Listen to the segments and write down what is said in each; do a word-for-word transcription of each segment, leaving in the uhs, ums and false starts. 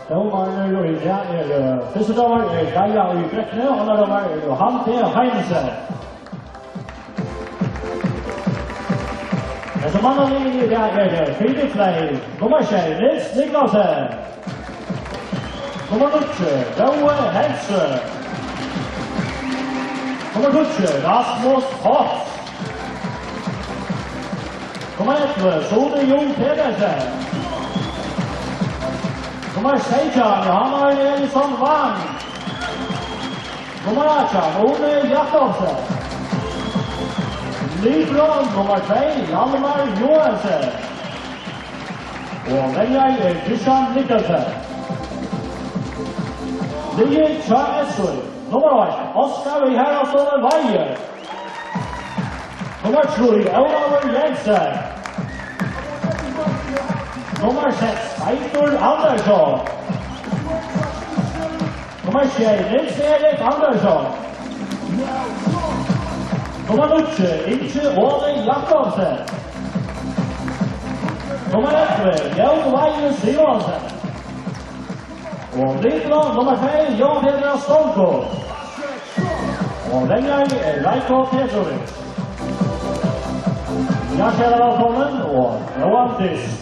Dómararnir í dag eru, fyrsti dómari er Geir í Brekni, og annar dómari er Johan T. Heinesen. Hesi mannaliðini í dag eru: Filip Fleyr, nummar sjey, Niels Niklaussen, nummar níggju, Rói Hentze, nummar tíggju, Rasmus Potts, nummar ellivu, Sune Juul Petersen, nummar seytjan, Johan Arne Elísson Wang, nummar átjan, Uni Jakobsen, Libro, nummar tvey, Hjalmar Joensen, og venjari er Christian Mikkelsen. Liðið hjá S V: nummar eitt, Oskar í Haraldsdóttir Weihe, nummar trý, Ólavur Jensen, nummar seks, Teitur Andersson, nummar sjey, Niels Erik Andersson, nummar níggju, Ingi Óli Jakobsen, nummar ellivu, Jón Weihe Simonsen, og Libro, nummar tvey, Jón Petur Stonko, og venjari er Reiko Petrovic. Hjartaliga vælkomin og góðan dyst.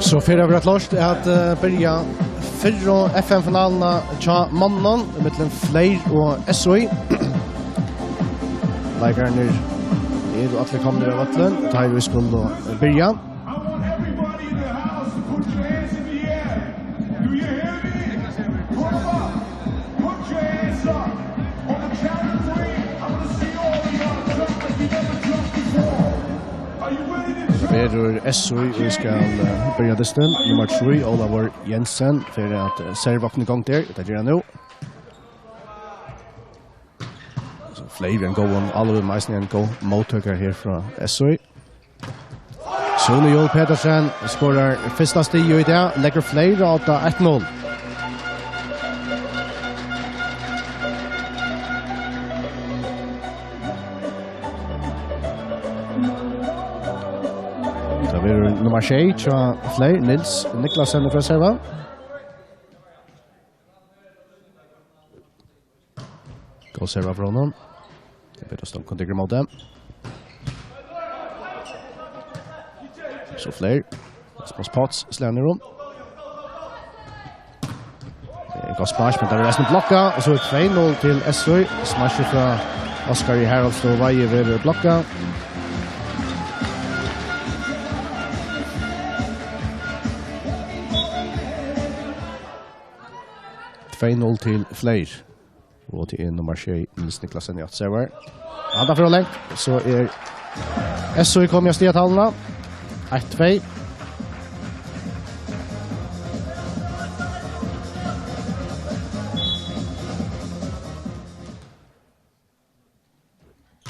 So fer at vera klárt at, eh, byrja fyrru F M-finaluna hjá monnum millum Fleyr og S V. Leikararnir eru allir komnir á vøllin, tá ið vit skulu byrja. I want everybody in the house to put your hands in the air. Do you hear me? Put 'em up. Put your hands up. On the count of three, I'm gonna see all of y'all jump like you never jumped before. Are you ready to jump? Verður S V, ið skal, eh, byrja dystin. Nummar trý, Ólavur Jensen, fer at, eh, serva okkum í gongd her. Tað ger hann nú. So Fleyr ein góðan álvum, eisini ein góð móttøka her frá S V. Sune Juul Petersen skorar fyrsta stig í dag, leggur Fleyr á odda, eitt null. Tað verður nummar sjey hjá Fleyr, Niels Niklaussen frá serva. Góð serva frá honum. Tað er betur, Stonko tekur ímóti. So Fleyr. Rasmus Potts slær niður um. Tað er gott spark, men tað verður eisini blokkað, og so er tvey null til S V. Smash frá Oskar í Haraldsdóttir Weihe verður blokkað. Tvey null til Fleyr. Og tað er nummar sjey, Niels Niklaussen, í átta servar. Hann fer ov langt, so er S V komið á stigatalvuna. Eitt tvey.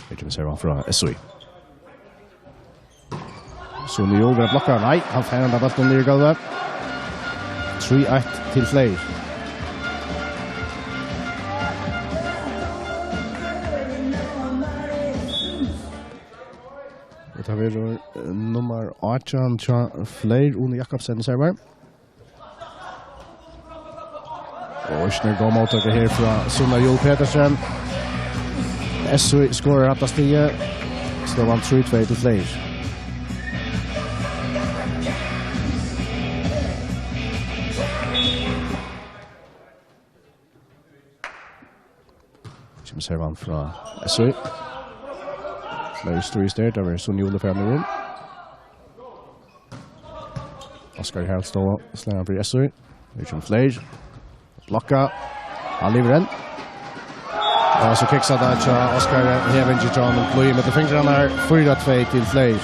Her kemur servan frá S V. Sune Juul verður blokkaður. Nei, hann fær henda bóltin niður í gólvið. Trý eitt til Fleyr. Og tað verður, eh, nummar átjan hjá Fleyr, Uni Jakobsen, servar. Og ikki nóg góð móttøka her frá Sune Juul Petersen. S V skorar hatta stigið. Støðan trý tvey til Fleyr. Kemur servan frá S V. Fleyr stríðist her, tað verður Sune Juul farin úr. Oskar Haraldsdóttir slær hann fyri S V. Her kemur Fleyr. Blokka. Hann livir enn. Og so kiksar tað hjá Oskar, hevingi hjá honum flýgur millum fingrarnar. Fýra tvey til Fleyr.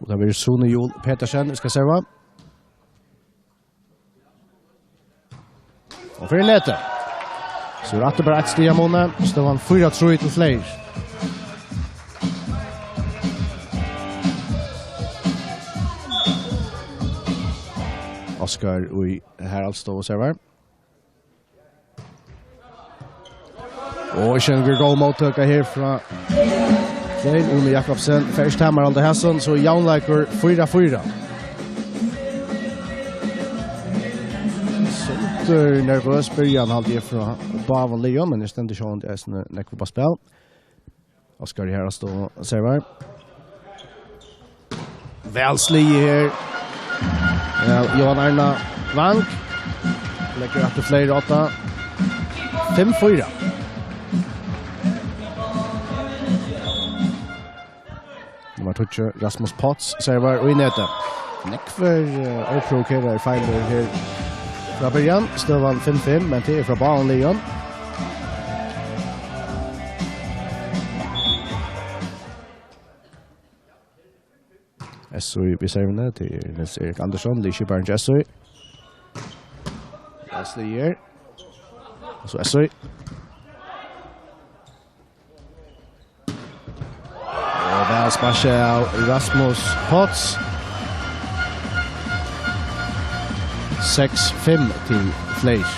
Og tað verður Sune Juul Petersen, ið skal serva. Og fyri leti. So er aftur bara eitt stig á muni. Støðan fýra trý til Fleyr. Oskar í Haraldsstovu servar. Og ikki ein góð móttøka her frá Freyr. Uni Jakobsen fær ikki tamarhald á hasum, so javnleikur fýra fýra. Sindur nervøs byrjan, haldi eg, frá báðum liðum, men her stendur sjálvandi eisini nógv upp á spæl. Oskar í Haraldsstovu servar. Væl sligið her. Ja, Jóhann Arna Vang. Leggur aftur fleiri átta. Fimm fýra. Nummar tíggju, Rasmus Potts, servar og í netið. Nógvir, eh, óprovokeraðir feilir her frá byrjan. Støðan fimm fimm, men tað er frá báðum liðum. S O í við servuni, tað er Niels Erik Andersson, liðskiparin hjá S O í. Væl sligið her. Og so S O í. Og væl sparkað av Rasmus Potts. Seks fimm til Freyr.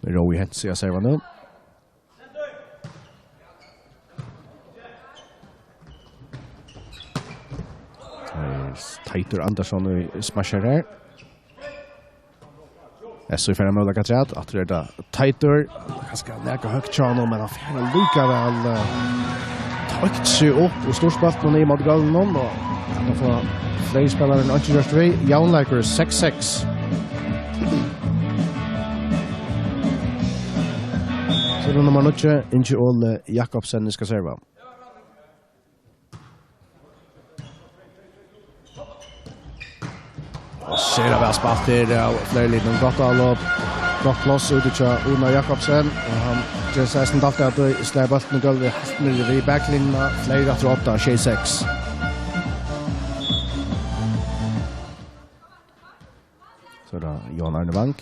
Rói Hentze á servanum. Her er Teitur Andersson í smasjar her. S O í fyrra møguleika afturat. Aftur er tað Teitur. Kanska nakað høgt hjá honum, men hann fær allíkavæl, eh, tøkt seg upp og stýrt bóltin í móti gólvinum, og hann fær fleiri spælarar enn einki gjørt við. Javnleikur seks seks. So er tað nummar níggju, Ingi Óli Jakobsen, skal serva. Og sera væl spælt her av Freyr-liðnum. Gott avlop. Gott pláss úti hjá Una Jakobsen. Og hann ger seg eisini dalt at slær bóltin í gólvið heilt niðri við baklinjuna. Freyr aftur á átta, sjey seks. So er tað Jóhann Arne Vang.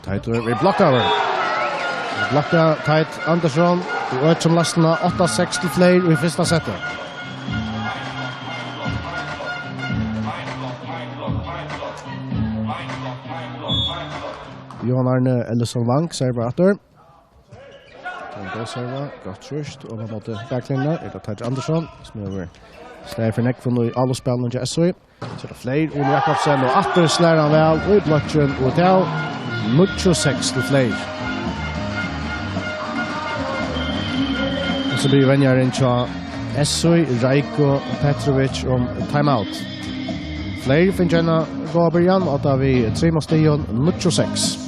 Teitur við blokkaður. Blokka Teit Andersson og økir um lestina, átta seks til Freyr í fyrsta seti. Jóhann Arne Ellison Vang servar aftur. Tað er ein góð serva, gott trýst, og á móti baklinjuni er tað Teitur Andersson, sum hevur staðið fyri nógvum í álopsspælinum hjá S O í. So er tað Freyr, Uni Jakobsen, og aftur slær hann væl í blokkin, og tað er níggju seks til Freyr. Og so biður venjarin hjá S O í, Reiko Petrovic, um timeout. Freyr fekk eina góða byrjan, og tá við trimum stigum, níggju seks.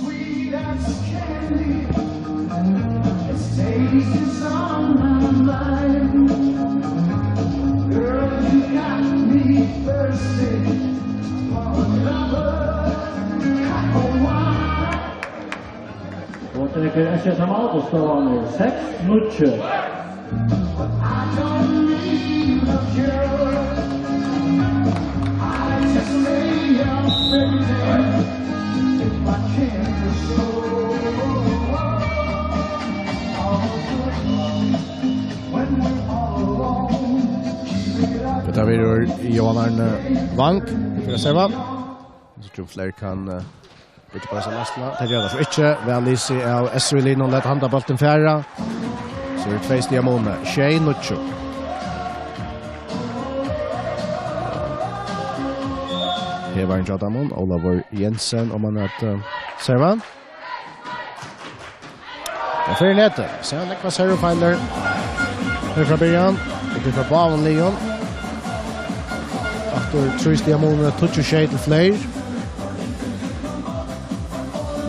Og tekur S S M á, og støðan er seks níggju. Hetta verður Jóhann Arne Vang fyri at serva. So Jim Flair kann, eh, byggja upp hesa leiðsluna. Tað ger tað so ikki. Væl lisið av S O í-liðnum, lata handa bóltin fara. So er tvey stig á muni. Sjey níggju. Her var ein hjá teimum, Ólavur Jensen, um hann at, eh, serva. Og fer í netið. Sær hann nógvar servufeilir her frá byrjan. Og tað er frá báðum liðum. Aftur trý stig á muni, tíggju sjey til Freyr.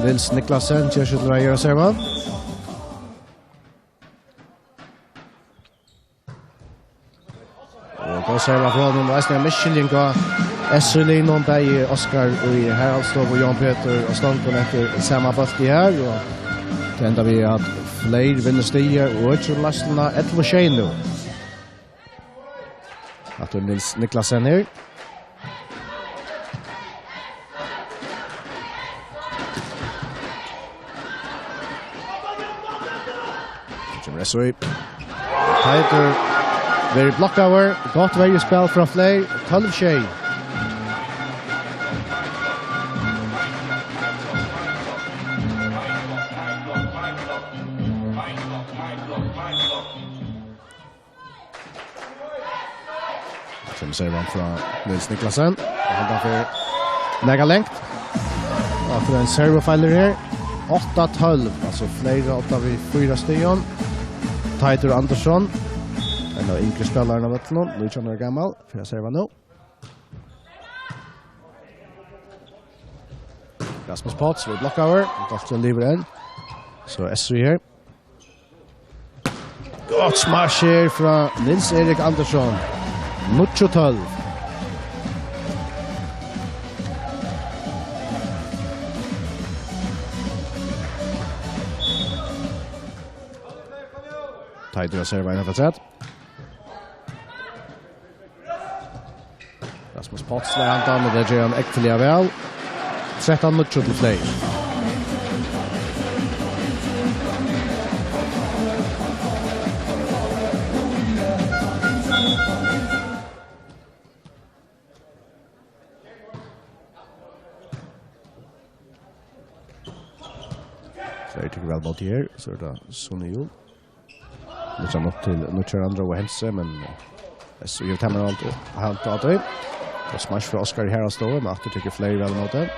Niels Niklasen ger seg til reiðar at serva. Og góð serva frá honum, og eisini ein misskiljing á S O í-liðnum, bæði Oskar í Haraldsstovu og Jón Petur á stongum eftir sama bólti her, og tað endar við, at Freyr vinnur stigið og økir um leiðsluna, ellivu sjey nú. Aftur Niels Niklasen her. So kemur S O í. Teitur verður blokkaður. Gott verjuspæl frá Fleyr. Tólv sjey. Kemur servan frá Niels Niklasen. Og hann fer nakað langt. Og fyri ein servofeilur her. Átta tólv, altso Fleyr átta við fýra stigum. Teitur Andersson, ein av yngri spælarunum á vøllinum, nítjan ára gamal, fer at serva nú. Rasmus Potts verður blokkaður, bólturin livir enn. So S O her. Gott smash her frá Nils Erik Andersson. Níggju tólv. Teitur at serva inn afturat. Rasmus Potts slær handan, og tað ger hann ógvuliga væl. Trettan níggju til Fleyr. Fleyr tekur væl ímóti her, so er tað Sune Juul. Nýggjan upp til nýggjar Andra og Hense, men, eh, S O hevur tað alt, alt á tí. Og smash frá Oskar í Haraldsstovu, men aftur tekur Fleyr væl ímóti.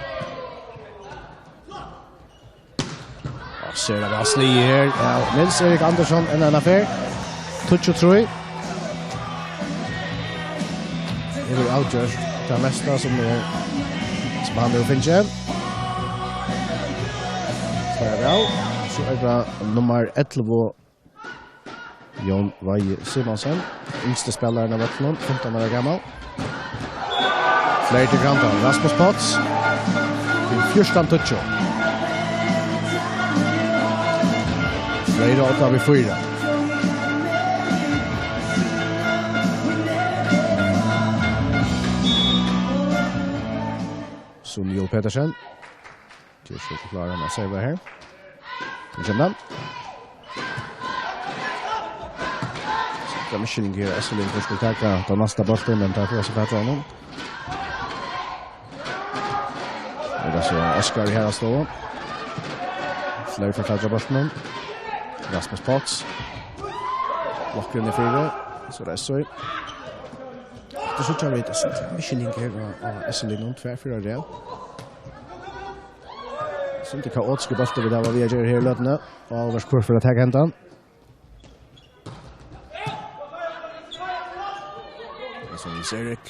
Og sær tað væl sligið her. Ja, Nils Erik Andersson, enn ein ferð. Tíggju trý. Hevur avgjørt tað mesta sum er, sum hann hevur fingið. Sær tað væl. So er tað nummar ellivu, Jón Vági Simonsen, yngsti spælarin av øllum, fimtan ára gamal. Fleyr til grandan, Rasmus Potts. Til fjúrtan tíggju. Fleyr átta við fýra. Sune Juul Petersen. Ger seg kláran at serva her. Nú kemur hann. Tað er misskiljing her, Esselin, hon skal taka tann næsta bóltin, men tað fer ikki fatt á honum. Og tað er so Oskar í Haraldsstovu. Fleyr fær fatt á bóltinum. Rasmus Potts. Blokkurin er fyri. So er tað S O. Tað síggja vit, tað er misskiljing her á, á Esselin, tvær fyri á rað. Sindur kaotiskir bóltar vit hava við at gera her í løtuni. Og Álvars hvør fyri at taka hendan. Tað er so Nils Erik.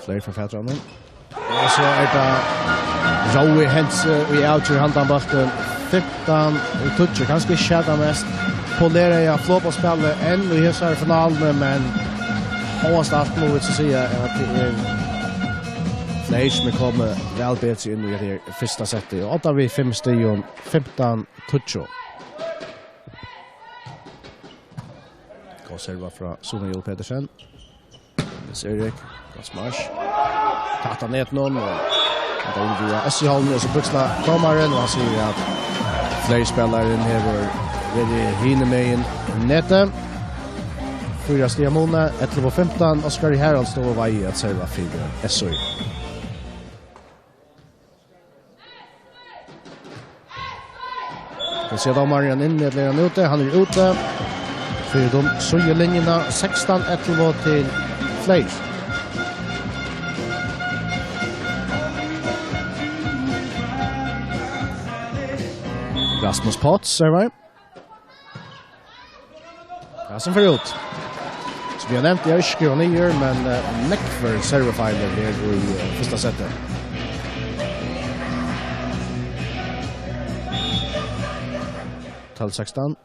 Fleyr fær fatt á honum. Og so er tað Rói Hense, ið avger handan bóltin. Fimtan og tíggju, kanska ikki tað mest poleraða flotbóltspælið enn í hesari finaluni, men hóast alt mugu vit so siga at tað er Fleyr sum er komið væl betri inn í hetta her fyrsta settið. Og átta við fimm stigum, fimtan tíggju. Góð serva frá Sune Juul Petersen. Nils Erik, gott smash. Tætt á netinum, og tað er við S O-haldið, og so bríkslar dómarin, og hann sigur at Fleyr-spælarin hevur verið hinumegin netið. Fýra stiga muni, ellivu fimtan, Oskar í Haraldsstovu Vági at serva fyri S O. Kann síggja dómaran, er hann inni ella er hann úti? Hann er úti. Fyri dómaran, síðulinjuna, sekstan ellivu til Fleyr. Rasmus Potts, servar. Ja, sum fer út. Sum eg nevndi, eg havi ikki skrivað niður, men, eh, nógvir servofeilir her í, eh, fyrsta seti. Tólv sekstan.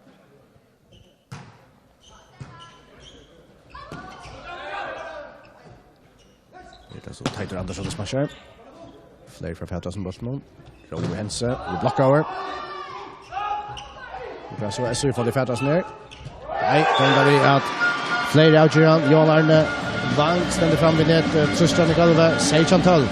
Her er tað so Teitur Andersson sum smashar. Fleyr fær fatt á hesum bóltinum. Rói Hense, við blokkaður. Her er so S O fær fatt á hesum her. Nei, tað endar við at Fleyr avgera. Jóhan Arne Vang stendur fram við net, eh, trýstir hann í gólvið, seytjan tólv.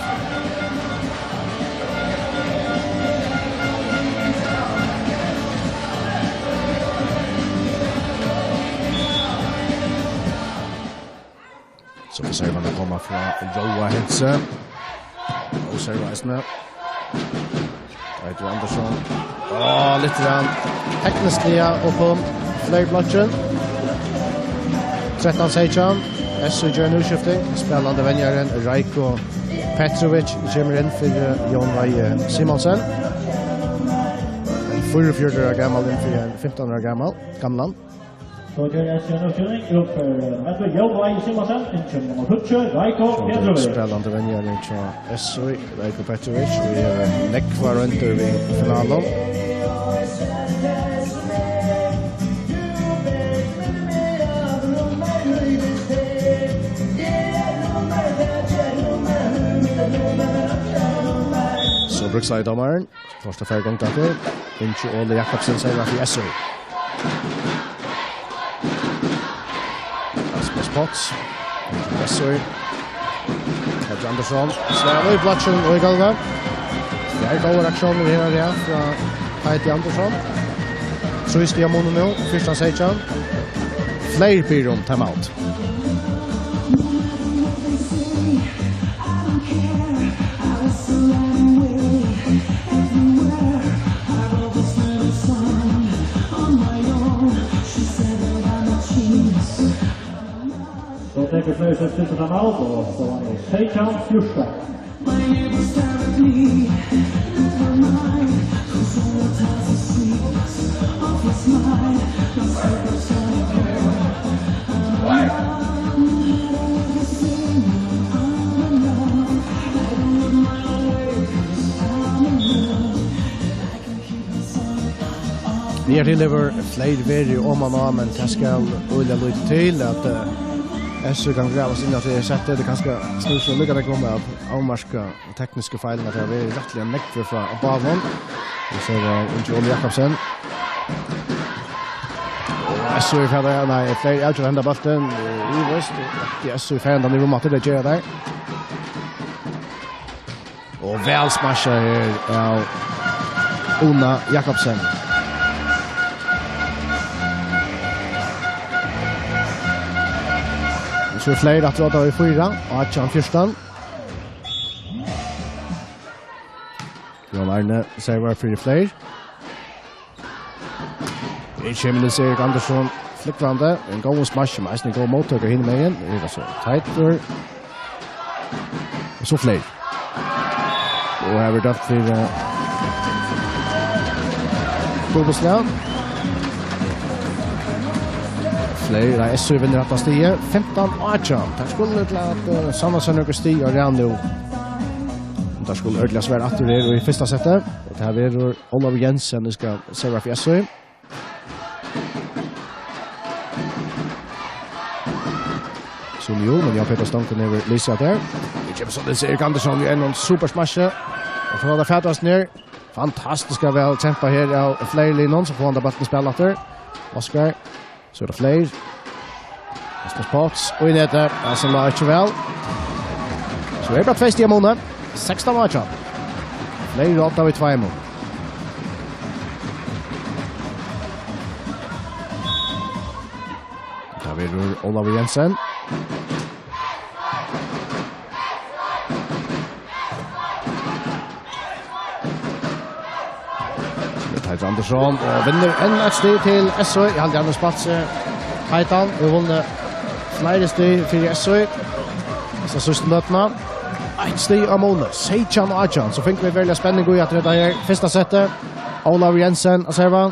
Koma frá Róa Hentze. Og serva eisini. Teitur Andersson. Á, litt grann tekniskt, ja, og kom fleiri blokkin. Trettan seytjan. S U gjør nú skifting. Spælandi venjarin Rajko Petrovic kemur inn fyri, eh, Jón Vei Simonsen. Ein fýraogfjøruti ára gamal inn fyri ein fimtan ára gamal, gamlan. So gjør S U gjør nú skifting. Út fyri, eh, Jón Vei Simonsen, inn til nummar tíggju, Rajko Petrovic. Spælandi venjarin hjá S U, Rajko Petrovic, og her er nógvar royndir við finalum. So brúkst dómarin. Fyrsta ferð gongur aftur. Ingi Óli Jakobsen servar fyri S U. Rasmus Potts. S U. Petur Andersson. Slær í blokkin og í gólvið. Tvær góðar aktiónir her, ja, frá Teitur Andersson. Trý stig á muni nú, fyrsta seytjan. Fleiri biður um timeout. So tekur Fleiri seg til timeout, og so er seytjan fjúrtan. Niðan til hevur Fleiri verið oman á, men tað skal øgiliga lítið til, at, eh, S U kann gravast inn at tað er sett. Tað er kanska snýr seg líka nógv um at avmarka teknisku feilirnar, tað hava verið rættiliga nógv frá báðum. Vit síggja, eh, Ingi Óli Jakobsen. Og S U er ferdig, nei, Fleiri avgjørt at henda bóltin, eh, í veist, og S U er ferdig, hann er rúm aftur, tað gera teir. Og væl smasjað her av Una Jakobsen. So er Fleiri aftur á tað í fýra, átjan fjúrtan. Jón Arne servar fyri Fleiri. Her kemur Nils Erik Andersson flúgvandi. Ein góðan smash, men eisini ein góð móttøka hinumegin. Her er so Teitur. Og so Fleiri. Og her verður dømt fyri, eh, fótbóltsslag. Fleiri, nei, S U vinnur hetta stigið. Fimtan átjan. Teir skulu til at, eh, sanna seg nøkur stig á rað nú. Teir skulu ordiliga sværa aftur her í fyrsta seti. Og tað verður Ólavur Jensen, ið skal serva fyri S U. Sum jú, men Jón Petur Stonken hevur lýst har. Her kemur so Nils Erik Andersson við einum supersmashi. Og so er tað Fatasnir. Fantastiskt væl kempað her av Fleiri-liðnum, so fær hann bóltin spælt aftur. Oskar. So er tað Fleiri. Rasmus Potts, og í netið, ja, sum lá ikki væl. So er bara tvey stig á muni. Sekstan átjan. Fleiri ráta við tveimum. Tað verður Ólavur Jensen. Teitur Andersson, og vinnur enn eitt stig til S U. Eg haldi, hann hevur spælt seg heitan og vunnið fleiri stig fyri S U. So síðstu løtuna. Eitt stig á muni, seytjan átjan. So fingu vit veruliga spenning í at hetta her fyrsta setið. Ólavur Jensen at serva.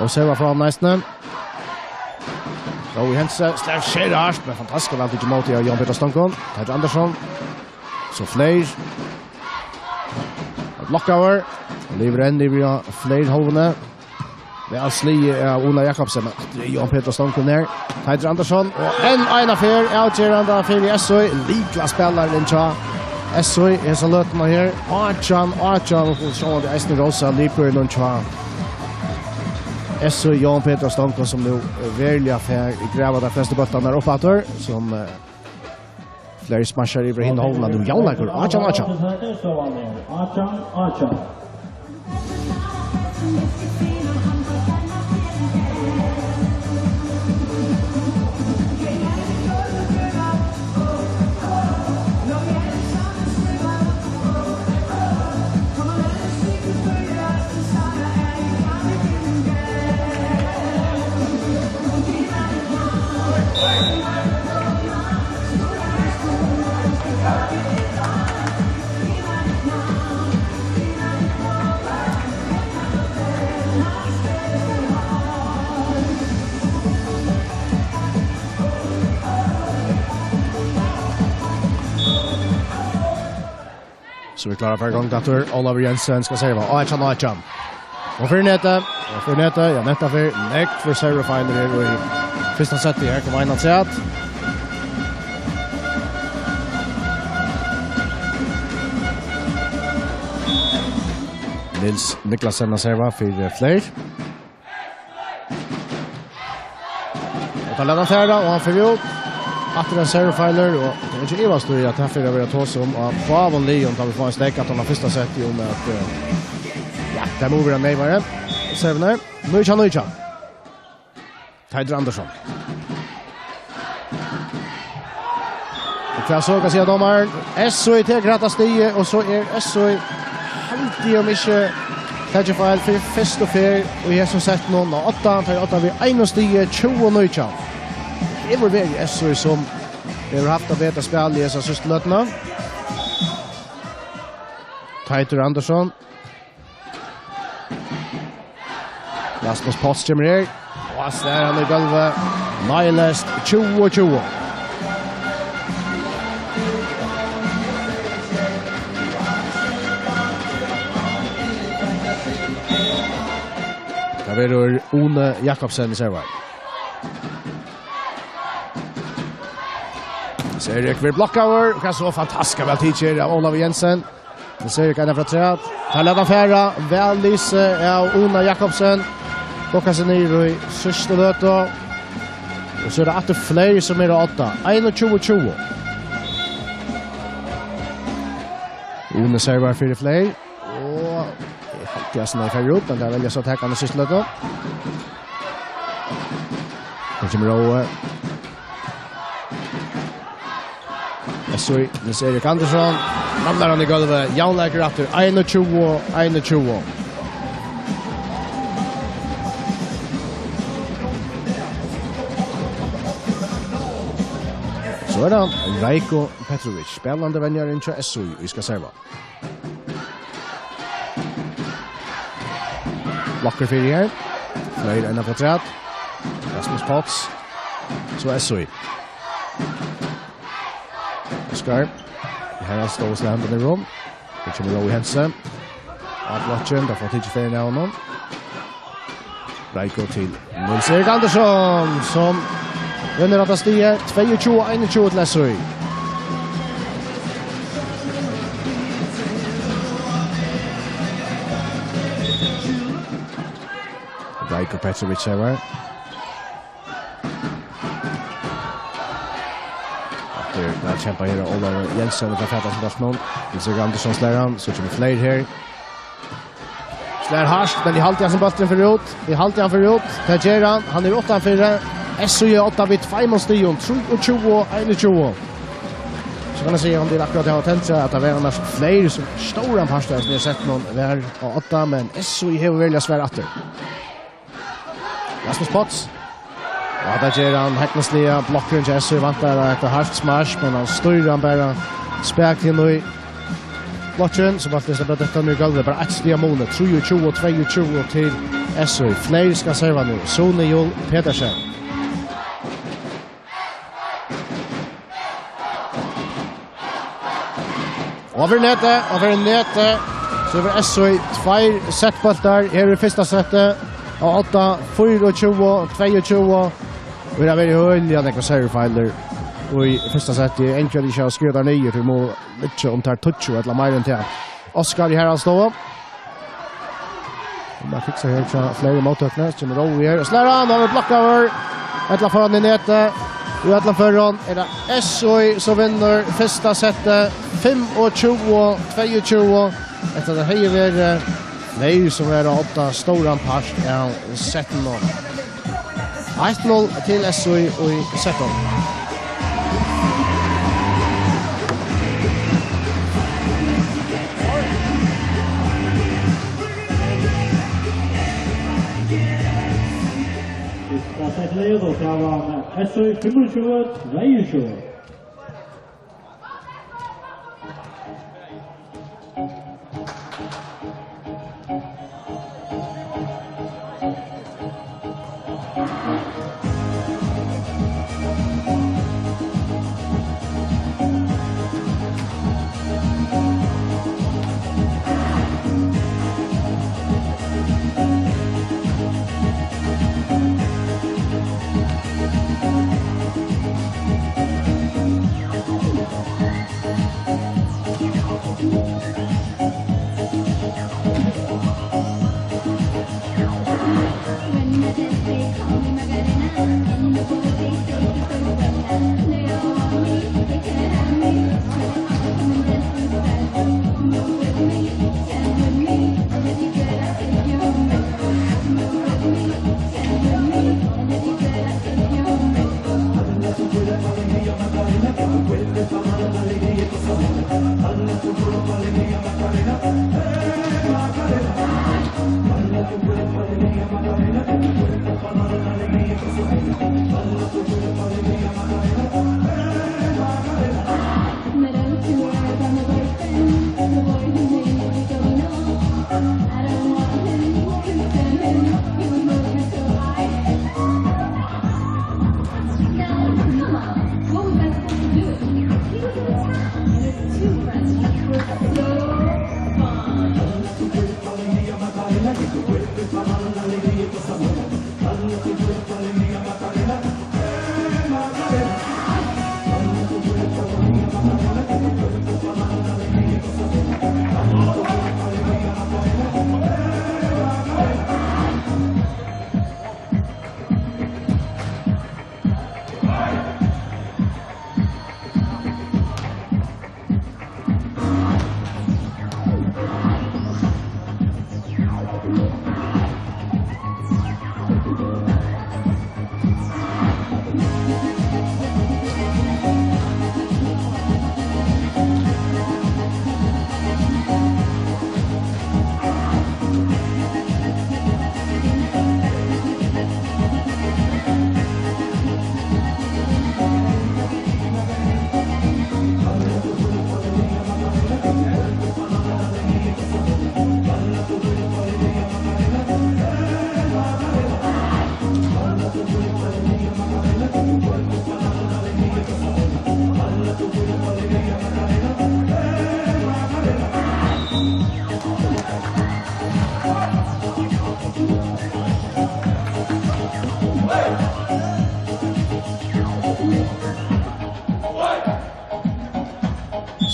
Og serva frá honum eisini. Rói Hentze slær sera hart, men fantastiskt væl tikið ímóti av Jón Petur Stonken. Teitur Andersson. So Fleiri. Blokkaður. Og livrar enn, livrar Fleiri hálvuna. Væl sligið av Óla Jakobsen, men aftur er Jón Petur Stonken her. Teitur Andersson, og enn eina ferð avgerandi fyri S U, lyklaspælarin hjá S U, hesa løtuna her. Átjan átjan, og sjálvandi eisini rósa livbúrin hjá S U, Jón Petur Stonken, sum nú veruliga fær grava tær flestu bóltarnar upp aftur, sum, eh, Fleiri smashar yvir hina hálvuna, nú javnleikur, átjan átjan. Átjan átjan. So vit klára fyri gongd aftur. Ólavur Jensen skal serva. Átjan, átjan. Og fyri netið. Og fyri netið. Ja, netið fyri. Nógv fyri servufeilir her í fyrsta seti her. Kom ein afturat. Niels Niklasen at serva fyri fleir. Og tá lat hann fara, og hann fer út. Aftur ein servufeilur, og tað er ikki ivast í, at tað fer at vera tosað um á báðum liðum, tá vit fáa ein steðg aftan á fyrsta seti um at, eh, ja, tað má vera neyvari. Servarnir. Nítjan nítjan. Teitur Andersson. Og hvat so, hvat sigur dómarin? S O I tekur hetta stigið, og so er S O I heldig um ikki takið feil fyri fyrstu ferð í hesum settinum á odda. Tað er odda við einum stigi, tjúgu nítjan. Hevur verið S O I sum hevur havt tað betra spæl í hesa síðstu løtuna. Teitur Andersson. Rasmus Potts kemur her. Og slær hann í gólvið. Nýleyst tjúgu tjúgu. Tað verður Une Jakobsen í servar. Sær Erik verður blokkaður. Hvat so fantastiskt væl tikið av Ólavi Jensen. Nú sær eg eina frá træt. Tað lat hann fara. Væl lisið av Una Jakobsen. Bokkar seg niður í síðstu løtu. Og so er tað aftur fleiri sum eru á odda. Einogtjúgu tjúgu. Une servar fyri fleiri. Og eg haldi, at hann er ferdig út, men tað velja so at taka hann í síðstu løtu. Her kemur Rói. S O I, Nils Erik Andersson. Ramlar hann í gólvið. Javnleikur aftur. Einogtjúgu einogtjúgu. So er tað Rajko Petrovic, spælandi venjarin hjá S O I, ið skal serva. Blokkur fyri her. Fleiri enn afturat. Rasmus Potts. So S O I. Oskar. Her er Stovs Lehmann i rom. Her kemur Rói Jensen. Á blokkin, tað fær tikið ferðina av honum. Rajko til Nils Erik Andersson, sum vinnur hetta stigið, tveyogtjúgu einogtjúgu til S O I. Rajko Petrovic her var. Aftur, væl kjempað her av Ólavi Jensen, og fær fatt á seg bóltin. Nils Erik Andersson slær hann, so kemur fleiri her. Slær hart, men eg haldi hann sum bólturin fer út. Eg haldi hann fer út. Tað ger hann. Hann er uttanfyri. S O I er á odda við tveimum stigum. Trýogtjúgu einogtjúgu. So kann eg siga, um tað er akkurát, eg havi tendrað, at tað var annars fleiri sum stóran part av hesum settinum var á odda, men S O I hevur veruliga svar aftur. Rasmus Potts. Og hatta ger hann hegnisliga. Blokkurin hjá S O I vantar eitt hart smash, men hann stýrir hann bara spakuliga inn í blokkin, so bólturin bara dettur niður í gólvið. Bara eitt stig av muni. Trýogtjúgu tveyogtjúgu til S O I. Fleiri skal serva nú. Sune Juul Petersen. Og fyri netið, og fyri netið, so hevur S O I tveir settbóltar her í fyrsta seti. Á odda fýraogtjúgu tveyogtjúgu. Og her hava verið øgiliga nógvar servufeilir í fyrsta seti. Eingin ikki hava skrivað tær niður, tí mugu liggja um tær tíggju ella meira enn tað. Oskar í Haraldsstovu. Og man fiksar her hjá fleiri móttøkni, so kemur Rói her og slær hann, hann er blokkaður. Ella fær hann í netið. Í øllum førum er tað S O I sum vinnur fyrsta setið, fimmogtjúgu tveyogtjúgu. Eftir at tað hevði verið fleiri sum var á odda stóran part av settinum. Eitt null til S O I í settinum. Fyrsta setið, og tað var S O I fimmogtjúgu tveyogtjúgu.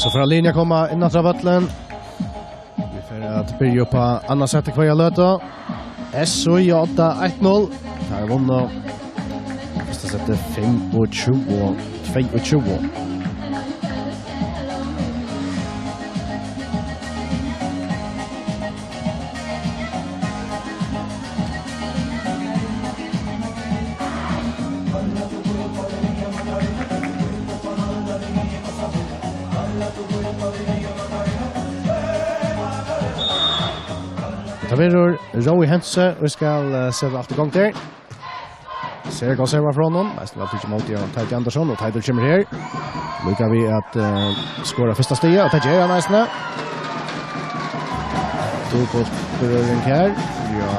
So fer Linja at koma inn á vøllin. Vit fara at byrja upp á annað sett í hvørja løtu. S Í á odda eitt null. Teir vunnu fyrsta settið fimmogtjúgu tveyogtjúgu. Tað verður Rói Hentze, og skal, eh, seta alt í gongd her. Sera góð serva frá honum. Eisini væl tikið ímóti av Teitur Andersson, og Teitur kemur her. Líka við at, eh, skora fyrsta stigið, og tað ger hann eisini. Dupult berøring her. Ja.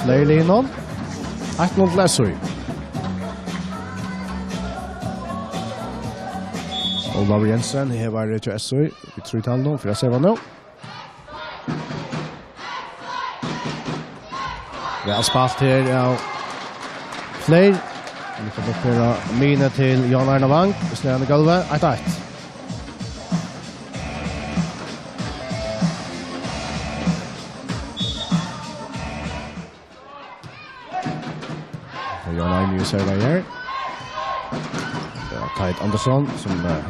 Fleiri liðir nú. Eitt null til S Í. Ólavur Jensen, her var tað S Í. Við trý tal nú, fyri at serva nú. Væl spælt her av Fleiri. Nú kann tað vera mine til Jan Arne Wang. Snæðan í gólvið. Eitt eitt. Og Jan Arne servar her. Ja, Teit Andersson, sum, eh,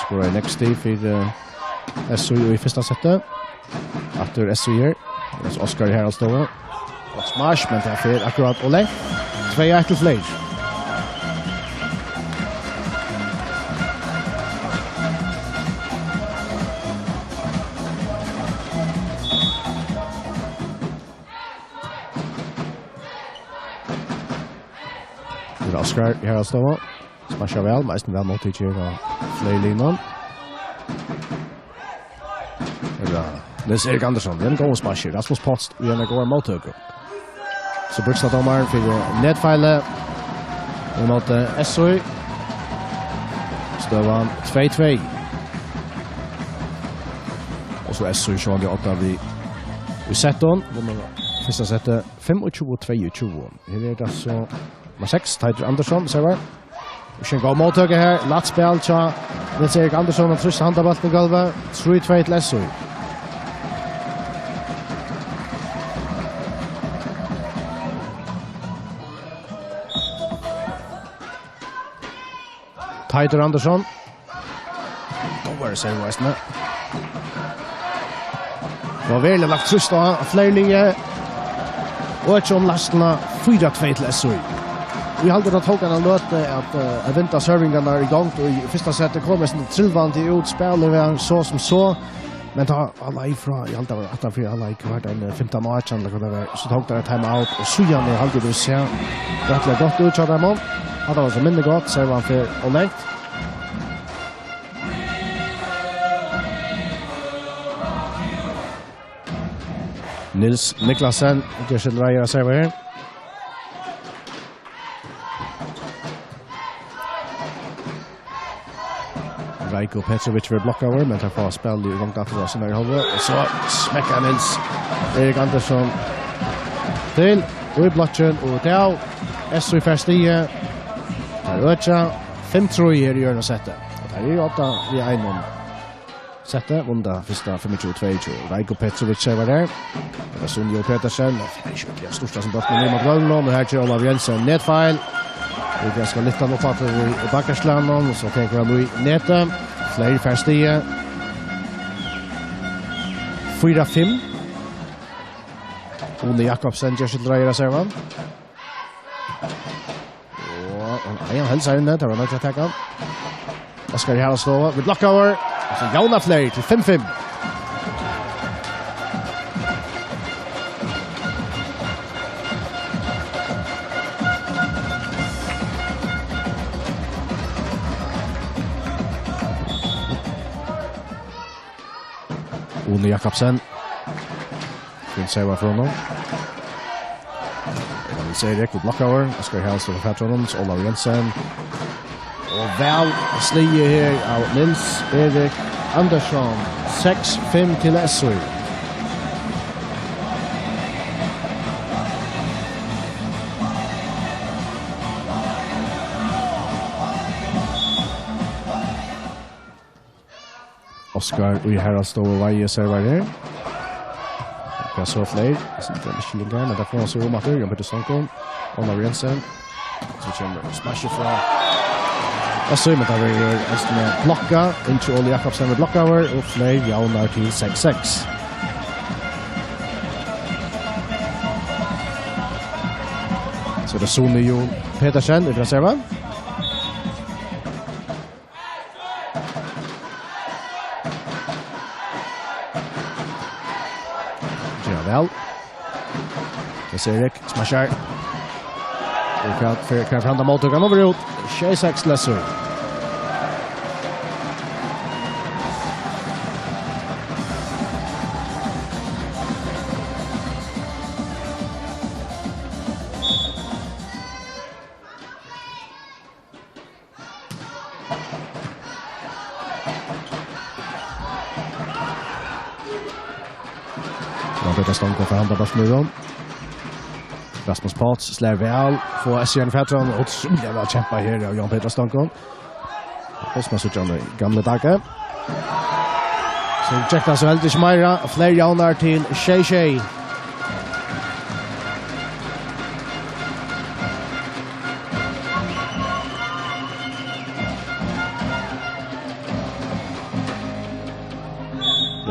skorar next í fyri, eh, S Í í fyrsta setti. Aftur S Í her. Oskar her á stova. Og smash, men tað fer akkurát og langt. Tvey eitt til Fleiri. Oskar her á stova. Smashar væl, men eisini væl móttikið av Fleiri liðunum. Her er Nils Erik Andersson, við ein góðan smash. Rasmus Potst, við eina góða móttøku. So brúkst av dómaran fyri netfeili. Og móti S Í. Støðan tvey tvey. Og so S Í sjálvandi á odda við, við settum. Vunnu fyrsta settið fimmogtjúgu tveyogtjúgu. Her er tað so nummar seks, Teitur Andersson, servar. Og so ein góð móttøka her. Lætt spæl hjá Nils Erik Andersson, hann trýstir handan bóltin í gólvið. Trý tvey til S Í. Teitur Andersson. Góðari servu eisini. Tað var veruliga lagt trýst á Fleiri liðið. Og ikki um lastuna, fýra tvey til S Í. Eg haldi, tað tók eina løtu at, eh, at vinda servingarnar í gongd, og í fyrsta seti kom eisini trilvandi út, spælið var so sum so. Men tá hann leið frá, eg haldi, tað var aftan fyri hann leið, hvat er tað, fimtan átjan, ella hvat tað var, so tók teir time out, og síðani haldi eg, tú sær rættiliga gott út hjá teimum. Hatta var so minni gott, servan fer ov langt. Nils Niklasen, ger seg til reiðar at serva her. Rajko Petrovic verður blokkaður, men teir fáa spælið í gongd aftur á síni hálvu. Og so smekkar Nils Erik Andersson til, og í blokkin, og tað er S Í fær stigið. Teir økja fimm trý her í øðrum seti. Og teir eru á odda við einum seti, vunnu tað fyrsta fimmogtjúgu tveyogtjúgu. Rajko Petrovic servar har. Tað er Sunjo Petersen. Hann er ikki øgiliga stórur sum bólturin er móti vøllinum. Og her ger Ólavur Jensen netfeil. Og tað skal lyfta hann upp aftur í, í bakkaslagnum, og so tekur hann í netið. Fleiri fær stigið. Fýra fimm. Uni Jakobsen ger seg til reiðar at serva. Og, og, nei, hann heldur seg inni, tað var nokk at taka. Oskar her á stova, við blokkaður. Og so Jóna Fleiri til fimm fimm. Uni Jakobsen. Fín serva frá honum. Nils Erik við blokkaður. Oskar Hals og fatur honum. So Ólavur Jensen. Og væl sligið her av Nils Erik Andersson. Seks fimm til S Í. Skar í Haraldsstovu Vági servar her. Hvat so fleiri? Eg sigi, tað er ikki lengur, men tað fáa seg um aftur. Jón Petur Stanko. Ólavur Jensen. So kemur smash frá S J, men tað verður eisini blokka. Ingi Óli Jakobsen við blokkaður, og fleiri javnar til seks seks. So er tað Sune Jón Petersen frá serva. Ger væl. Tess Erik, smashar. Og hvat fer, hvat fer hann til móttøkan over út? Sjey seks til S J. Jón Petur Stanko fær handað bóltin í rúm. Rasmus Potts slær væl, fáa S J fatur á hann, ótrúliga væl kempað her av Jón Petur Stanko. Hvussu man síggja hann í gamla daga. So gekk tað so heldur ikki meira, fleiri javnar til sjey sjey.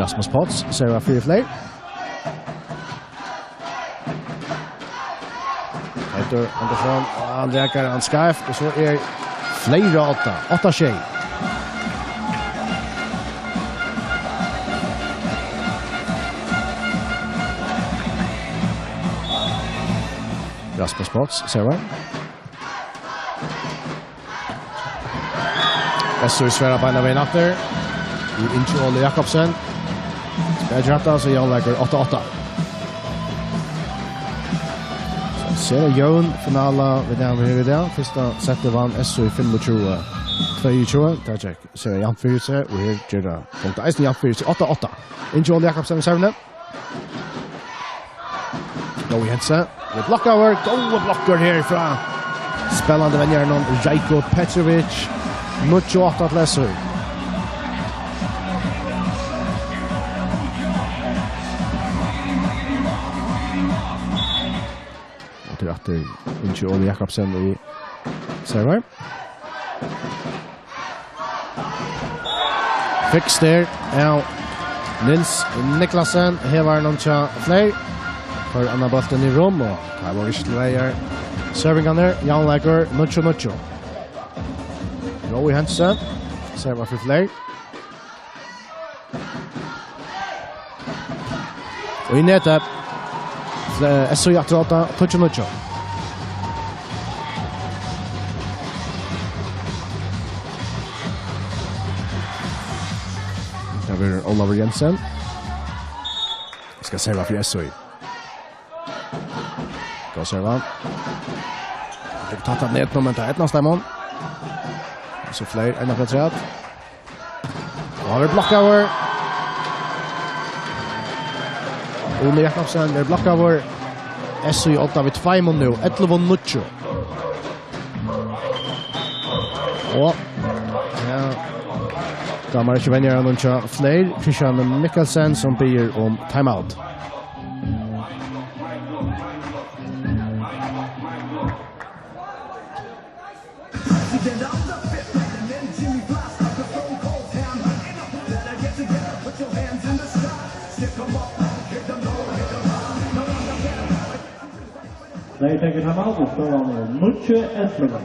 Rasmus Potts, servar fyri fleiri. Petur Andersson, og hann rakar hann skeivt, og so er fleiri átta, átta sjey. Rasmus Potts, servar. S J svarar beinanvegin aftur. Við Ingi Óli Jakobsen. Spælir hatta, so javnleikur átta átta. So sera jøvn finala, vit hava her í dag. Fyrsta settið vann S J fimmogtjúgu tveyogtjúgu. Tað gekk sera javnt fyri seg, og her ger tað punktið eisini javnt fyri seg. Átta átta. Ingi Óli Jakobsen við servuni. Rói Jensen. Við blokkaður, góðar blokkur her frá spennandi venjaranum Željko Petrović. Níggju átta til S J. Og til aftur Ingi Óli Jakobsen í servar. Fiks der av Nils Niklasen. Her var hann hjá fleiri. Fær annan bóltin í rúm, og tað var ikki til reiðar. Servingarnir, javnleikur, níggju níggju. Rói Jensen, servar fyri fleiri. Og í netið. Fle-, S J aftur átta, tíggju níggju. Tað verður Ólavur Jensen. Skal serva fyri S J. Góð serva. Fekk tatt av netinum, men tað eydnaðist teimum. So fleiri enn afturat. Og hann verður blokkaður. Óli Jakobsen verður blokkaður. S J í odda við tveimum nú. Ellivu níggju. Og, ja, dámar ikki venjaranum hjá fleiri. Christian Mikkelsen, sum biður um timeout. Nei, tekur hann av, og støðan er níggju ellivu.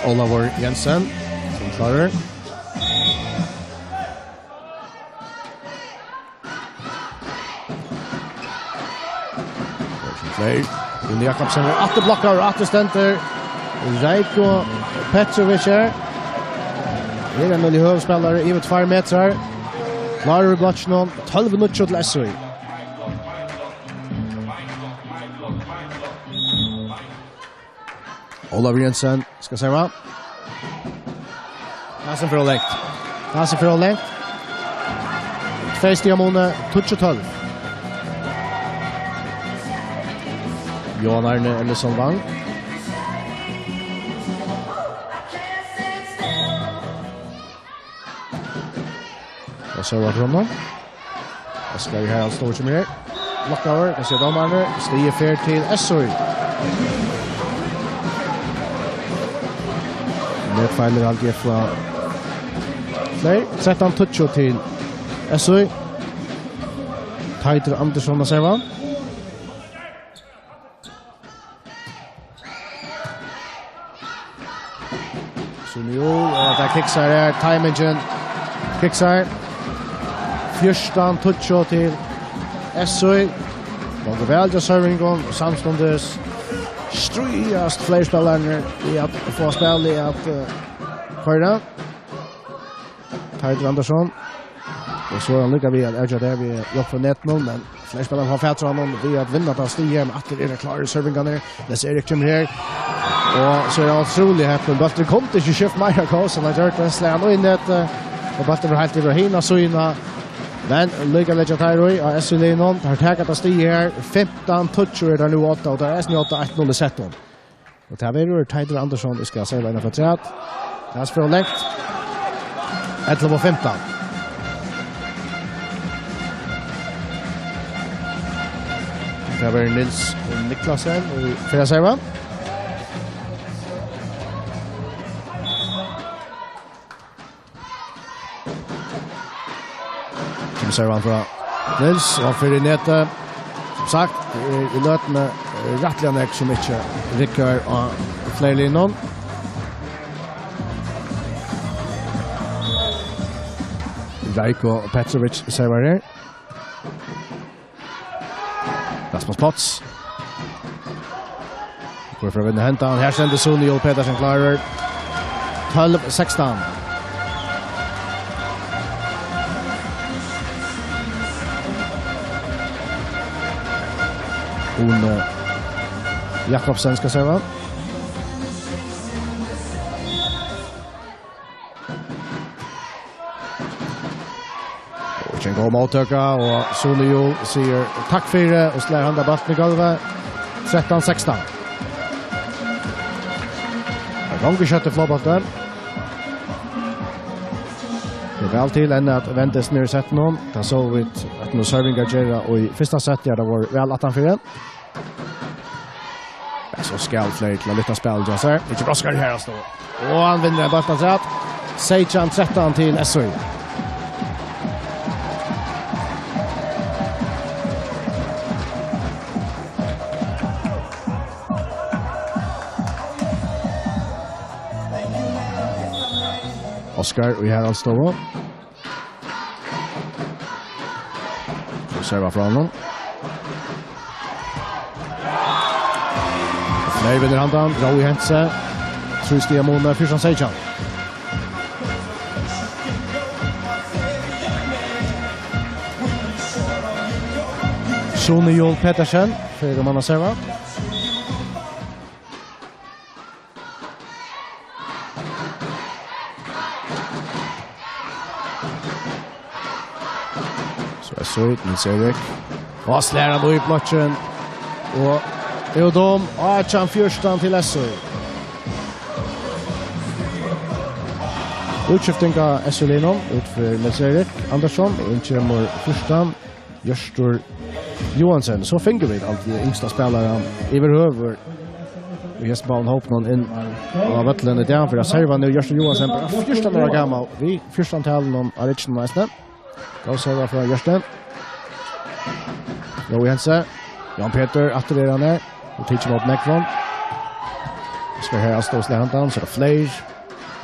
Ólavur Jensen, sum klárar. Fleiri. Rúni Jakobsen er aftur blokkaður, og aftur stendur Željko Petrović her. Er ein veldig høgur spælari, yvir tveir metrar. Klárur í blokkinum, tólv níggju til S J. Ólavur Jensen skal serva. Hasin fer ov langt. Hasin fer ov langt. Tvey stig á muni, tíggju tólv. Johan Arne Ellison Wang. Og so var det Oskar Haraldsdóttir sum er her. Blokkaður, hvat siga dómararnir? Stigið fer til S Í. Netfeilir haldi eg frá fleiri. Trettan tíggju til S Í. Teitur Andersson at serva. Sum jú, og tað kiksar her, timingen kiksar. Fjúrtan tíggju til S Í. Gongur væl hjá servingum, og samstundis stríðast fleiri spælararnir við at fáa spælið at, eh, koyra. Teitur Andersson. Og so er hann líka við at avgjøra tað við hjálp frá netinum, men fleiri spælarar fáa fatur á honum við at vinna tað stigið her, men aftur eru klárir servingarnir. Lars Erik kemur her. Og so er hann ótrúliga heppin. Bólturin kundi ikki skift meira kós, hann hevur gjørt tað. Slær hann í netið, og bólturin fer heilt yvir á hina síðuna. Men líka leggja teir í á S Í-liðnum. Teir taka tað stigið her. Fimtan tíggju er tað nú, átta, og tað er eisini átta eitt null í settinum. Og tað verður Teitur Andersson, ið skal serva inn afturat. Tað er spælt langt. Ellivu fimtan. Tað verður Niels Niklasen, ið fer at serva. Kemur servan frá Niels, og hann fer í netið. Sum sagt, í, í løtuni, eh, rættiliga nógv sum ikki riggar á fleiri linum. Rajko Petrovic servar her. Rasmus Potts. Hvør fer at vinna hendan? Her stendur Sune Juul Petersen klárur. Tólv sekstan. Une Jakobsen skal serva. Og ikki ein góð móttøka, og Sune Juul sigur takk fyri og slær handan bóltin í gólvið. Trettan sekstan. Tað gongur skjótt í flogvølli. Tað er væl til enn at venda niður í settinum. Tað sóu vit at nú servingar gera í fyrsta sett, har tað var væl aftanfyri. Ja, so skal fleiri til at lyfta spælið hjá sær. Ikki bróskar her, altso. Og hann vinnur ein bólt afturat. Seytjan trettan til S Í. Oskar í Haraldsstovu. Og serva frá honum. Og Fleyr vinnur handan. Rói Hentze. Trý stig á muni, fjúrtan seytjan. Sune Juul Petersen, fyrri mann at serva. So er so Niels Erik. Og slær hann í blokkin. Og út um átjan fjúrtan til S Í. Útskifting av S Í-liðnum, út fyri Niels Erik Andersson, og inn kemur fjúrtan. Hjørtur Johansen, so fingu vit alt við yngsta spælaran yvirhøvur í hesum báðum hópunum inn á vøllin í dag, fyri at serva nú Hjørtur Johansen, bara fjúrtan ára gamal, við fjúrtan talinum á rygginum eisini. Góð serva frá Hjørti. Rói Hentze, Jan Peter, aftur er hann her, og tekur móti nógvum. Skal her stå og slå handan, so er tað Fleyr.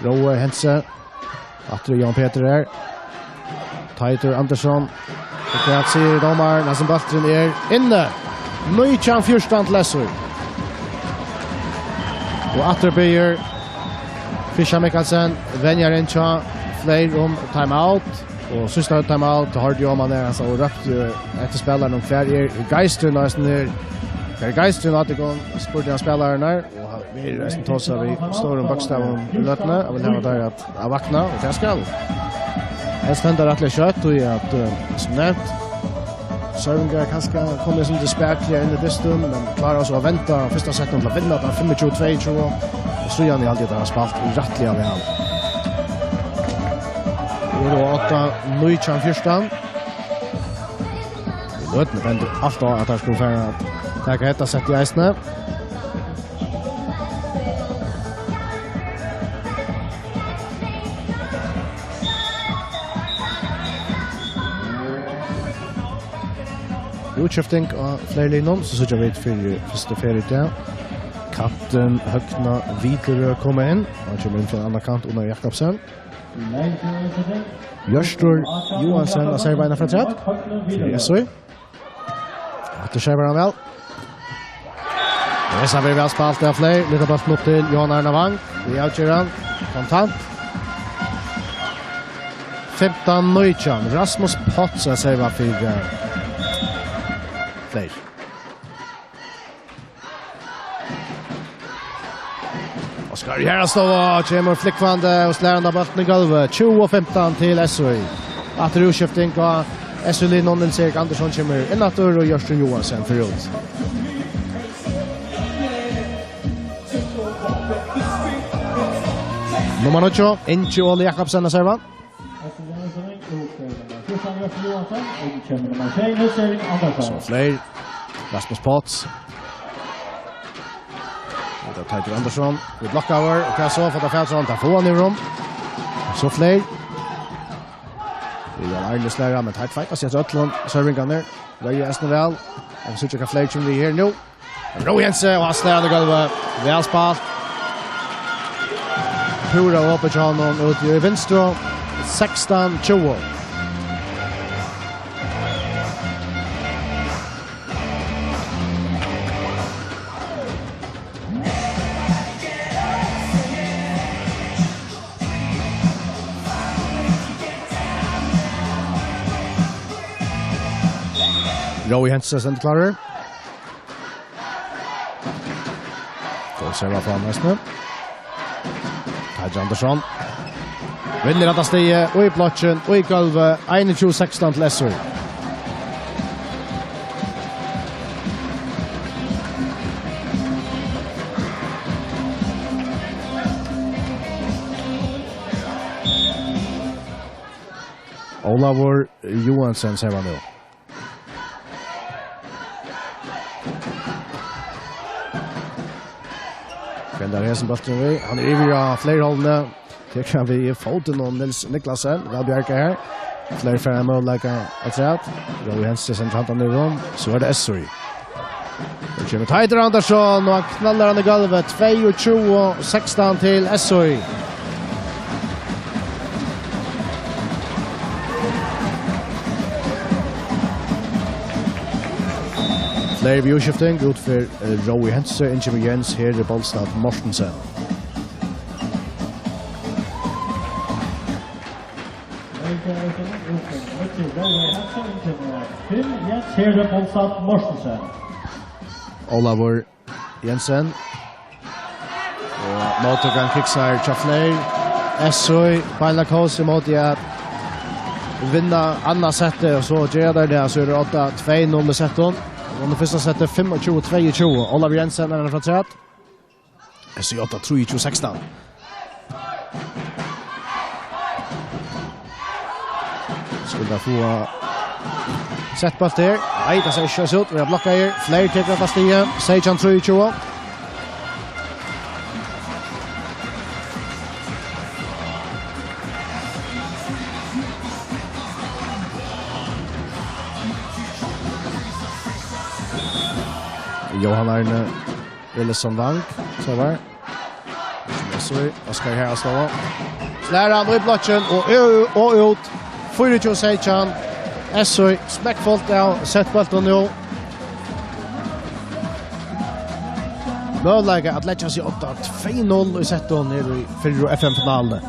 Rói Hentze. Aftur er Jan Peter her. Teitur Andersson. Og hvat sigur dómarin? Hasin bólturin er inni. Nítjan fjúrtan til S Í. Og aftur biður Fischer Mikkelsen, venjarin hjá Fleyr, um timeout. Og síðsta timeout, tá hoyrdi eg um hann her, hann sá og rópti eftir spælaranum, hvar er geisturin, og hesin er Hvar er geistin á tykkum, spurdi hann spælararnar, og hann verður eisini tosað við stórum bókstavum í løtuni, hann vil hava teir at, at vakna, og tað skal. Helst henda rættiliga skjótt, tí at, eh, sum nevnt, Sørvingar kanska komið eitt sindur spakuliga inn í dystin, men klára so at venda fyrsta setið til at vinna, tað er fimmogtjúgu tveyogtjúgu, og síðani haldi eg, teir hava spælt rættiliga væl. Nú er tað átta nítjan fjúrtan. Í løtuni bendir alt á, at teir skulu fara at taka hetta settið eisini. Útskifting á fleiri linjum, so síggja vit fyri fyrstu ferð í dag. Kaptein Høgna Viderø koma inn. Hann kemur inn frá annan kant, Unnar Jakobsen. Hjørtur Johansen at serva inn afturat. Fyri S Í. Aftur servar hann væl. Hesa verður væl spælt av Fleyr. Lyftir bóltin upp til Johan Arna Wang. Vit avgera hann. Kontant. Fimtan nítjan. Rasmus Potts at serva fyri, eh, Fleyr. Oskar Haraldsdóttir kemur flúgvandi og slær handa bóltin í gólvið. Tjúgu fimtan til S Í. Aftur útskifting á S Í-liðnum. Nils Erik Andersson kemur inn aftur og Hjørtur Johansen fer út. Nummar níggju, Ingi Óli Jakobsen at serva. So Fleyr. Rasmus Potts. Hetta er Teitur Andersson. Við blokkaður. Og hvat so? Fór tað fatur á hann. Tað fáa hann yvir um. So Fleyr. Við Jan Arne slær hann, men teir tveita seg eftir øllum servingarnar. Reiða eisini væl. Og síggja hvat Fleyr kemur við her nú. Rói Jensen og hann slær hann í gólvið. Væl spælt. Púra opið hjá honum úti í vinstru. Sekstan tjúgu. Rói Jensen stendur klárur. Góð serva frá næstuni. Teitur Andersson. Vinnur hetta stigið, og í blokkin, og í gólvið, einogtjúgu sekstan til S Í. Ólavur Johansen servar nú. Hvat er hesin bólturin við? Hann er yvir á Fleyr-hálvuni. Tekur hann við fótin og Nils Niklasen. Væl bjargað her. Fleyr fær ein møguleika afturat. Rói Jensen sendir handan niður um. So er tað S Í. Nú kemur Teitur Andersson, og hann knallar hann í gólvið. Tveyogtjúgu sekstan til S Í. Fleyr við útskifting, út fyri, eh, Rói Jensen, inn kemur Jens Heri Bolstad Mortensen. Jens Heri Bolstad Mortensen. Ólavur Jensen. Og móttøkan kiksar hjá Fleyr. S Í beinleiðis í móti at vinna annað settið, og so gera teir tað, so er tað átta tvey null í settinum. Vunnu fyrsta settið fimmogtjúgu tveyogtjúgu. Ólavur Jensen er afturat. S Í átta trýogtjúgu sekstan. Skulu teir fáa sett bólt her? Nei, tað sær ikki so út. Vit hava blokkað her. Fleyr tekur hetta stigið. Seytjan trýogtjúgu. Jóhan Arne Willison Wang, so var. So er Oskar Haraldsdóttir. Slær hann í blokkin og, og, og út. Fýraogtjúgu seytjan. S Í smekkfult av sett bóltin nú. Møguleiki at leggja seg upp á tvey null í settinum her í fyrru F M-finaluni.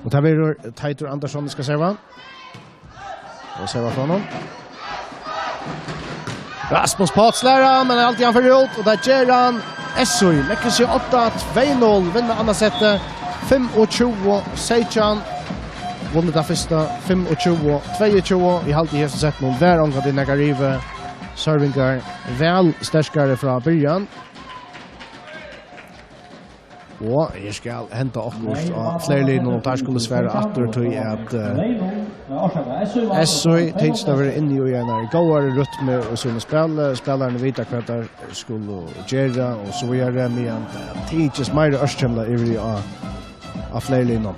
Og tað verður Teitur Andersson, skal serva. Og serva frá honum. Rasmus Páll slær hann, men alt í hann fer út, og tað ger hann. S O leggur seg upp á tvey null, vinna annað settið, fimmogtjúgu seytjan. Vunnu tað fyrsta, fimmogtjúgu tveyogtjúgu. Eg haldi, í hesum settinum var ongantíð nakar rivi. Sørvingar væl sterkari frá byrjan. Og her skal henda okkurt á fleiri linjum, og teir skulu svara aftur, tí at, eh, S O tykist at vera inni í einari góðari rytmu í sínum spæli. Spælararnir vita, hvat teir skulu gera, og so víðari, meðan tað tykist meira ørkymlað yvir á, á fleiri linjum.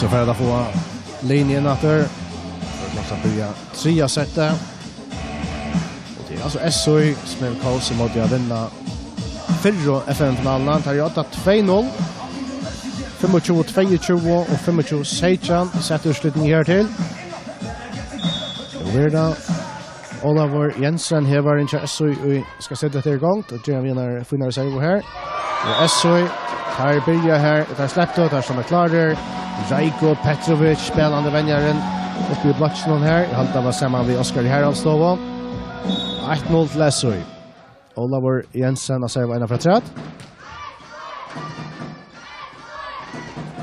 So fer tað at fáa linjuna aftur. Tað er klart at byrja triðja settið. Og tað er altso S O sum hevur kós ímóti at vinna fyrru F M-finaluna. Tað er átta tvey null, fimmogtjúgu tveyogtjúgu og fimmogtjúgu seytjan. Sett úrslitini her til. Nú er tað Ólavur Jensen, hervarin hjá S O, ið skal seta hetta í gongd og gera við eina fína servu her. Og S O, teir byrja her, teir sleptu, teir standa klárir. Rajko Petrovic, spælandi venjarin, uppi í blokkinum her. Eg haldi, tað var saman við Oskar í Haraldsstovu. Eitt null til S O. Ólavur Jensen, at serva eina frá afturat.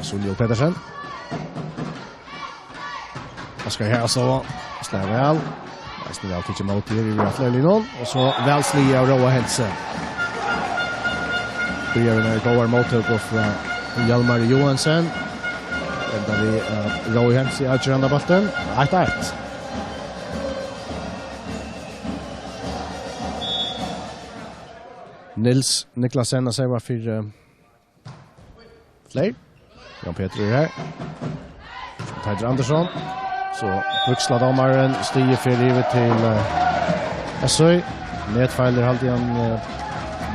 Sunil Petersen. Oskar Haraldsstovu. Slær væl. Eisini væl tikið ímóti her í fleiri linjum. Og so væl sligið av Róa Hentze. Byrjar við eina góða móttøku frá Hjalmar Johansen. Endar við, eh, Rói Hentze avgerandi bóltin. Eitt eitt. Nils Niklasen at serva fyri, eh, Fleyr. Jan Petur er her. Teitur Andersson. So vígslar dómarin, stigið fer yvir til, eh, S O. Netfeilir haldi hann, eh,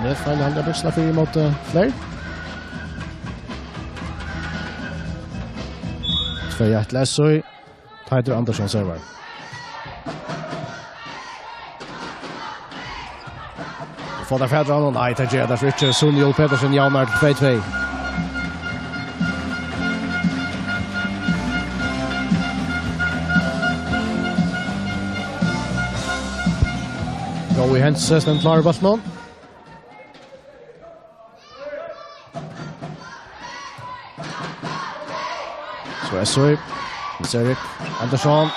netfeilir haldi hann vígslar fyri ímóti Fleyr. Tvey eitt til S O. Teitur Andersson servar. Fáa teir fatur á honum? Nei, tað gera teir so ikki. Sunil Petersen javnar til tvey tvey. Og í Hense stendur klár í bóltinum. So er so Erik Andersson.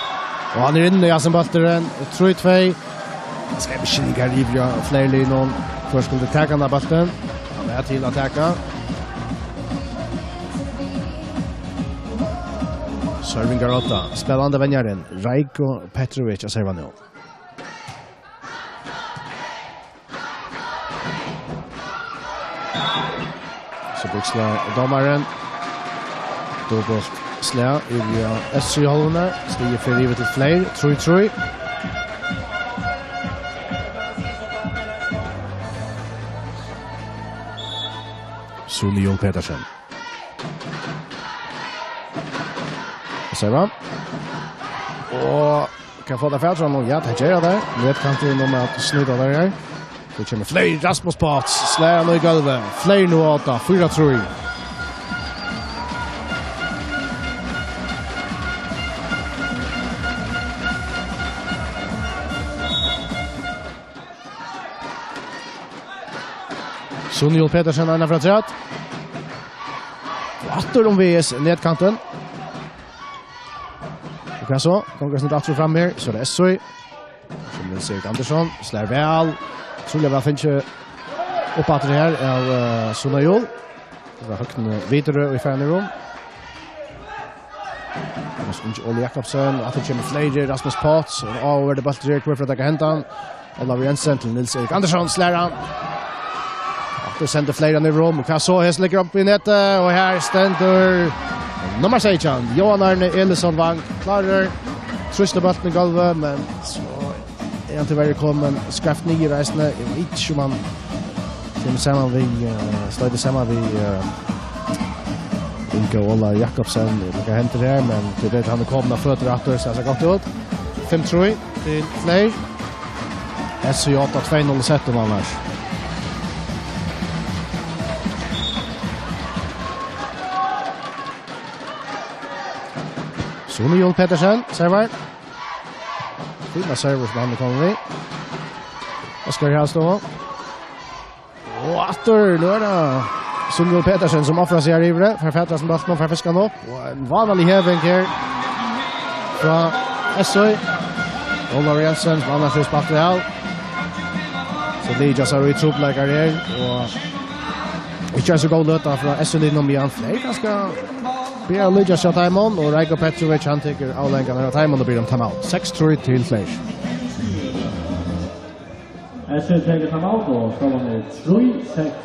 Og hann er inni í hasin bóltin. Trý tvey. Hann skal ikki liggja yvir á fleiri lið nú. Hvør skuldi taka hana bóltin? Hann er til at taka. Servingar átta. Spennandi venjarin. Rajko Petrovic at serva nú. So bríkslar dómarin. Dupult slag yvir á S trý hálvuna. Stig fer yvir til Fleyr. Trý trý. Sune Jón Petersen. Serva. Og kann fáa tað fatur á honum. Ja, tað ger hann. Netkanturin um at snýta tað her. So kemur Fleyr, Rasmus Potts, slær hann í gólvið. Fleyr nú átta, fýra trý. Sune Jón Petersen, eina frá afturat. Og aftur um V S netkantin. Og hvat so? Gongur eitt sindur aftur og fram her, so er tað S trý. Sum Nils Erik Andersson slær væl. Trúliga væl fingið upp aftur her av, eh, Sune Jón. Tað var Høgni Widerøe í farna røð. Rasmus Ingi Óli Jakobsen, aftur kemur fleiri, Rasmus Potts, og áverður bóltur her, hvør fer at taka hendan? Ólavur Jensen til Nils Erik Andersson, slær hann. Aftur sendir fleiri niður um, og hvat so, her liggur upp í netið, og her stendur nummar seytjan, Jóhan Arne Elisson Wang, klárur, trýstir bóltin í gólvið, men so er hann tíverri komin skeivt niður eisini. Eg veit ikki um hann kemur saman við, eh, stoytir saman við, eh, Inga Óla Jakobsen. Eg veit ikki hvat hendir her, men tað er, hann er komin á føtur aftur, so tað sær gott út. Fimm trý til Fleyr. S J tvey null sett um annars. Sune Jón Petersen, servar. Fína servu sum hann er komin við. Oskar Hjalstova. Og aftur, nú er tað Sune Jón Petersen sum ofrar seg her yviri. Fær fatur á bóltin og fær fiskan upp. Og ein vánalig heving her frá S J. Ólavur Jensen, sum annars hevur spælt væl. So liggja sær í trupulleikar her, og ikki ein so góð løta frá S J-liðnum, men Fleyr kanska byrjar at líkjast hjá teimum, og Rajko Petrovic, hann tekur avleiðingarnar av teimum og biður um timeout. Seks trý til Fleyr. S J tekur timeout, og staðan er trý seks.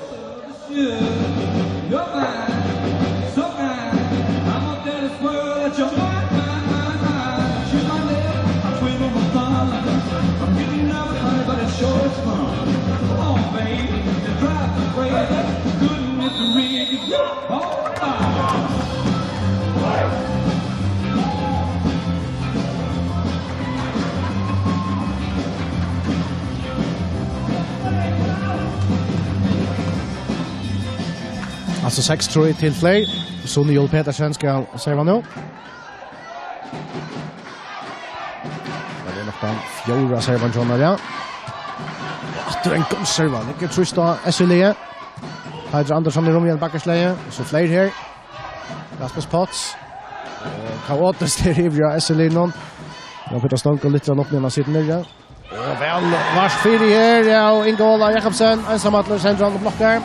Altso seks trý til Fleyr. Sune Jón Petersen skal serva nú. Tað er nokk tann fjórða servan hjá honum, ja. Og aftur ein góð serva. Ikki trýst á S J-liðið. Petur Andersson í rumið, bakkaslagið. So Fleyr her. Rasmus Potts. Og kaotiskt her yvir á S J-liðnum. Nú fer tað stonga litt upp, meðan hann situr niðri. Og væl vart fyri her, ja, og Inga Óla Jakobsen, einsamallur, sendir hann og blokkar.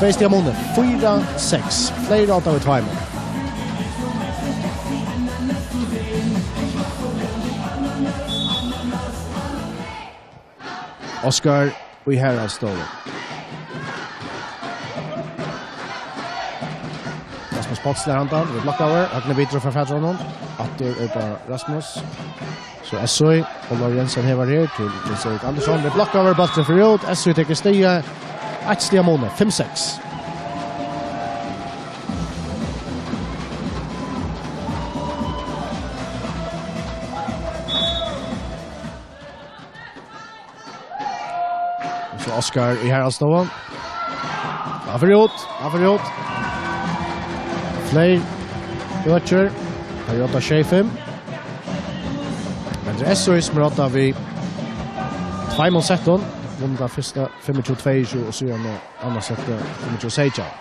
Tvey stiga muni, fýra seks, Fleyr átta við tveimum. Oskar í Haraldsstovu. Rasmus Potts slær handan, við blokkaður, Høgni Widerøe fær fatur á honum. Aftur er tað Rasmus. So S J, Ólavur Jensen hevar her til Nils Erik Andersson. Við blokkaður, bólturin fer út, S J tekur stigið. Eitt stiga muni, fimm seks. So Oskar í Haraldsstovu. Hann fer út, hann fer út. Fleyr økir. Toyota sjey fimm. Men S O S sum er á odda við tveimum settum. Vunnu tað fyrsta fimmogtjúgu tveyogtjúgu og síðani annað settið fimmogtjúgu seytjan.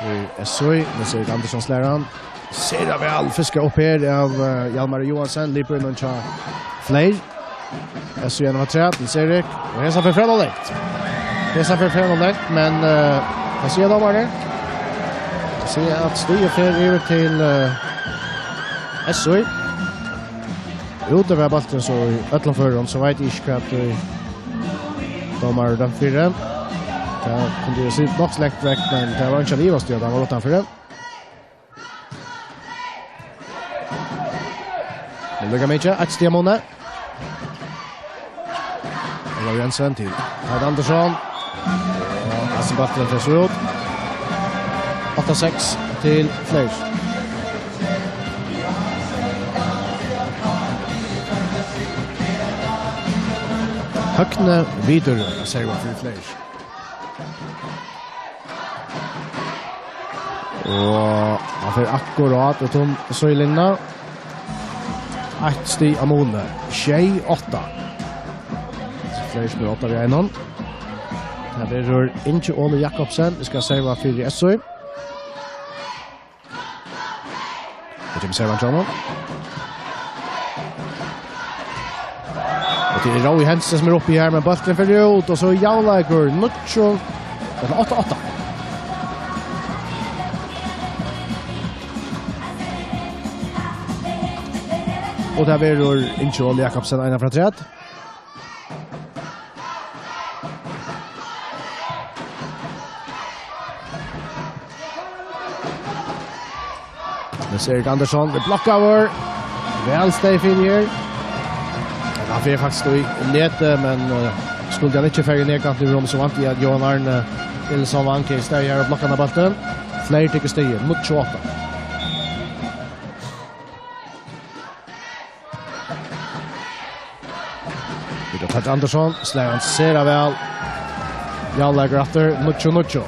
Í S O S, Niels Erik Andersson slær hann. Sera væl fiskað upp her av, eh, Hjalmar Johansen. Lipur inn hjá Fleyr. S O S afturat, Niels Erik. Og hesa ferð fer hann langt. Hesa ferð fer hann langt, men, eh, hvat sigur dómarin? Hann sigur at stigið fer yvir til, eh, S O S. Úti var bólturin so í øllum førum, so veit eg ikki hvat, eh, dómarin dømdi fyri. Tað kundi eg siga nokk so langt vekk, men tað var ikki at ivast í, at hann var uttanfyri. Men líka mikið, eitt stig av Mona. Olav Jensen til Teit Andersson. Og Asim Bøtteren tar seg út. Átta seks til Fleyr. Høgni Vidur, servar fyri Fleyr. Og hann fer akkurát út um síðulinjuna. Eitt stig av Mona. Sjey átta. Fleyr spælir átta við einum. Tað verður Ingi Óli Jakobsen, vit skulu serva fyri S O S. Her kemur servan hjá honum. Og tað er Rói Hense sum er uppi her, men bólturin fer út, og so javnleikur, níggju, ella átta átta. Og tað verður Ingi Óli Jakobsen, ein afturat. Niels Erik Andersson, tað er blokkaður. Væl støði fyri her. Hann fer faktiskt í netið, men, eh, skuldi hann ikki farið í netkant í rúm, so vænti eg at Johan Arne Nilsson Vanke er staðið her og blokkar henda bóltin. Fleyr tekur stigið, níggju átta. Peter Teit Andersson slær hann sera væl. Javnleikur aftur, níggju níggju.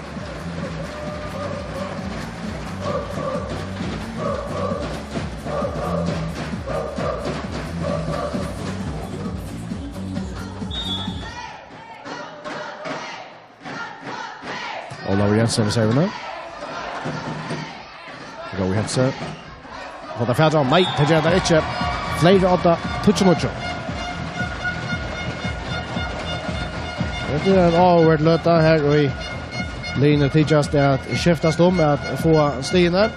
Ólavur Jensen við servuna. Rói Hense. Fáa teir fatur á hann? Nei, tað gera teir ikki. Fleyr átta, tíggju níggju. Hetta er ein áhugaverd løta her, og liðini tykjast at skiftast um at fáa stigini.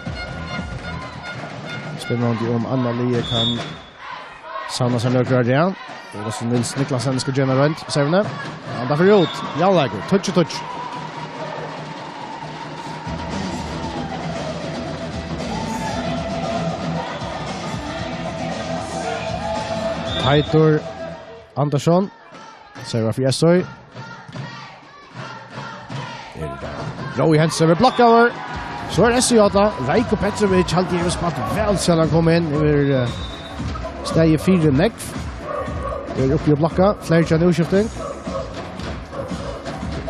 Spennandi um annað liðið kann savna sær nøkur av rað. Og so Niels Niklasen skal gera eina roynd, servuni. Hann fer út. Javnleikur, tíggju tíggju. Teitur Andersson. Servar fyri S O S. Er tað Rói Hense við blokkaður. So er S O S á odda. Rajko Petrovic, haldi eg, hevur spælt væl síðan hann kom inn. Hevur, eh, staðið fyri nógv. Er uppi og blokka. Fleyr gera útskifting.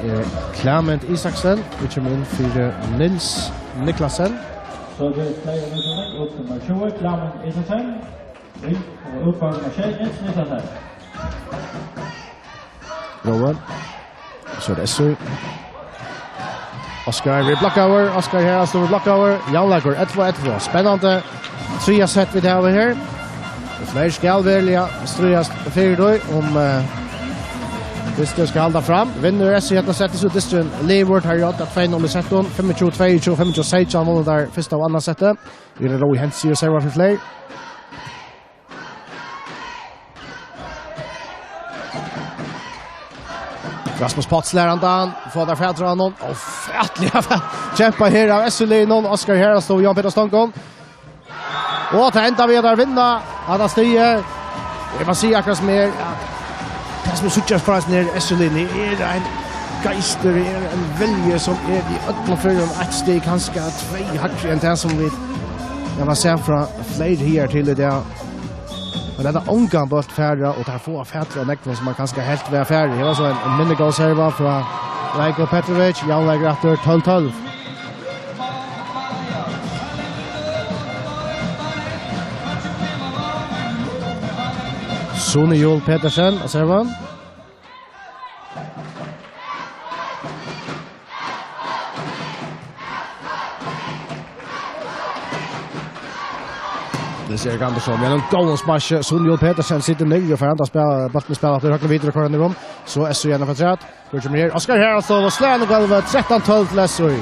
Er Klement Isaksen, sum kemur inn fyri Niels Niklasen. So er tað Fleyr, út nummar tjúgu, Klement Isaksen. Inn og út nummar sjey, Niels Niklasen. Rói. So er tað S O S. Oskar við blokkaður. Oskar her, Oskar við blokkaður. Javnleikur, ellivu ellivu. Spennandi. Triðja sett vit hava her. Og Fleyr skal veruliga stríðast fyri tí, um, eh, dysturin skal halda fram. Vinnur S O S hetta settið, so er dysturin liðugur. Teir eru á odda tvey null í settum. Fimmogtjúgu tveyogtjúgu, fimmogtjúgu seytjan vunnu teir fyrsta og annað settið. Her er Rói Hense og servar fyri Fleyr. Rasmus Potts slær andan, fáa teir fatur á honum. Ófatiliga væl kempað her av S O S-liðinum. Oskar Haraldsdóttir og Jan Peter Stangon. Og tað endar við at teir vinna hetta stigið. Eg má siga akkurát sum er, at tað sum eg síggi frá hesum her S O S-liðinum er ein geistur, er ein vilji sum er í øllum førum eitt stig, kanska tvey hægri enn tað sum vit hava sæð frá Fleyr higartil í dag. Men tað er ongan bólt fara, og teir fáa fatur á nógvum sum man kanska helt var farið. Her var so ein, ein minni góð serva frá Rajko Petrovic. Javnleikur aftur, tólv tólv. Sune Juul Petersen, at serva. Niels Erik Andersson, við einum góðum sparki. Sune Juul Petersen situr niðri og fær hann at spæla, bóltin spæla til høgru, víðari, koyrir hann í rúm. So S O igjen afturat. Hvør kemur her? Oskar Haraldsdóttir og slær hann í gólvið, trettan tólv til S O.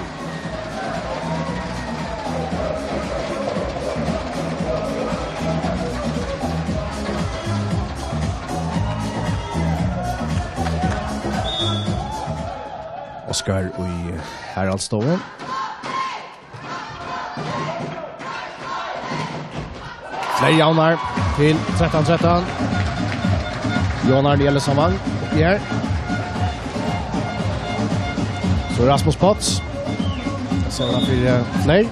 Oskar í Haraldsdóttir. Fleiri javnar til trettan trettan. Jónar Nielsen vann uppi her. So Rasmus Potts. So er hann fyri, eh, Fleyr.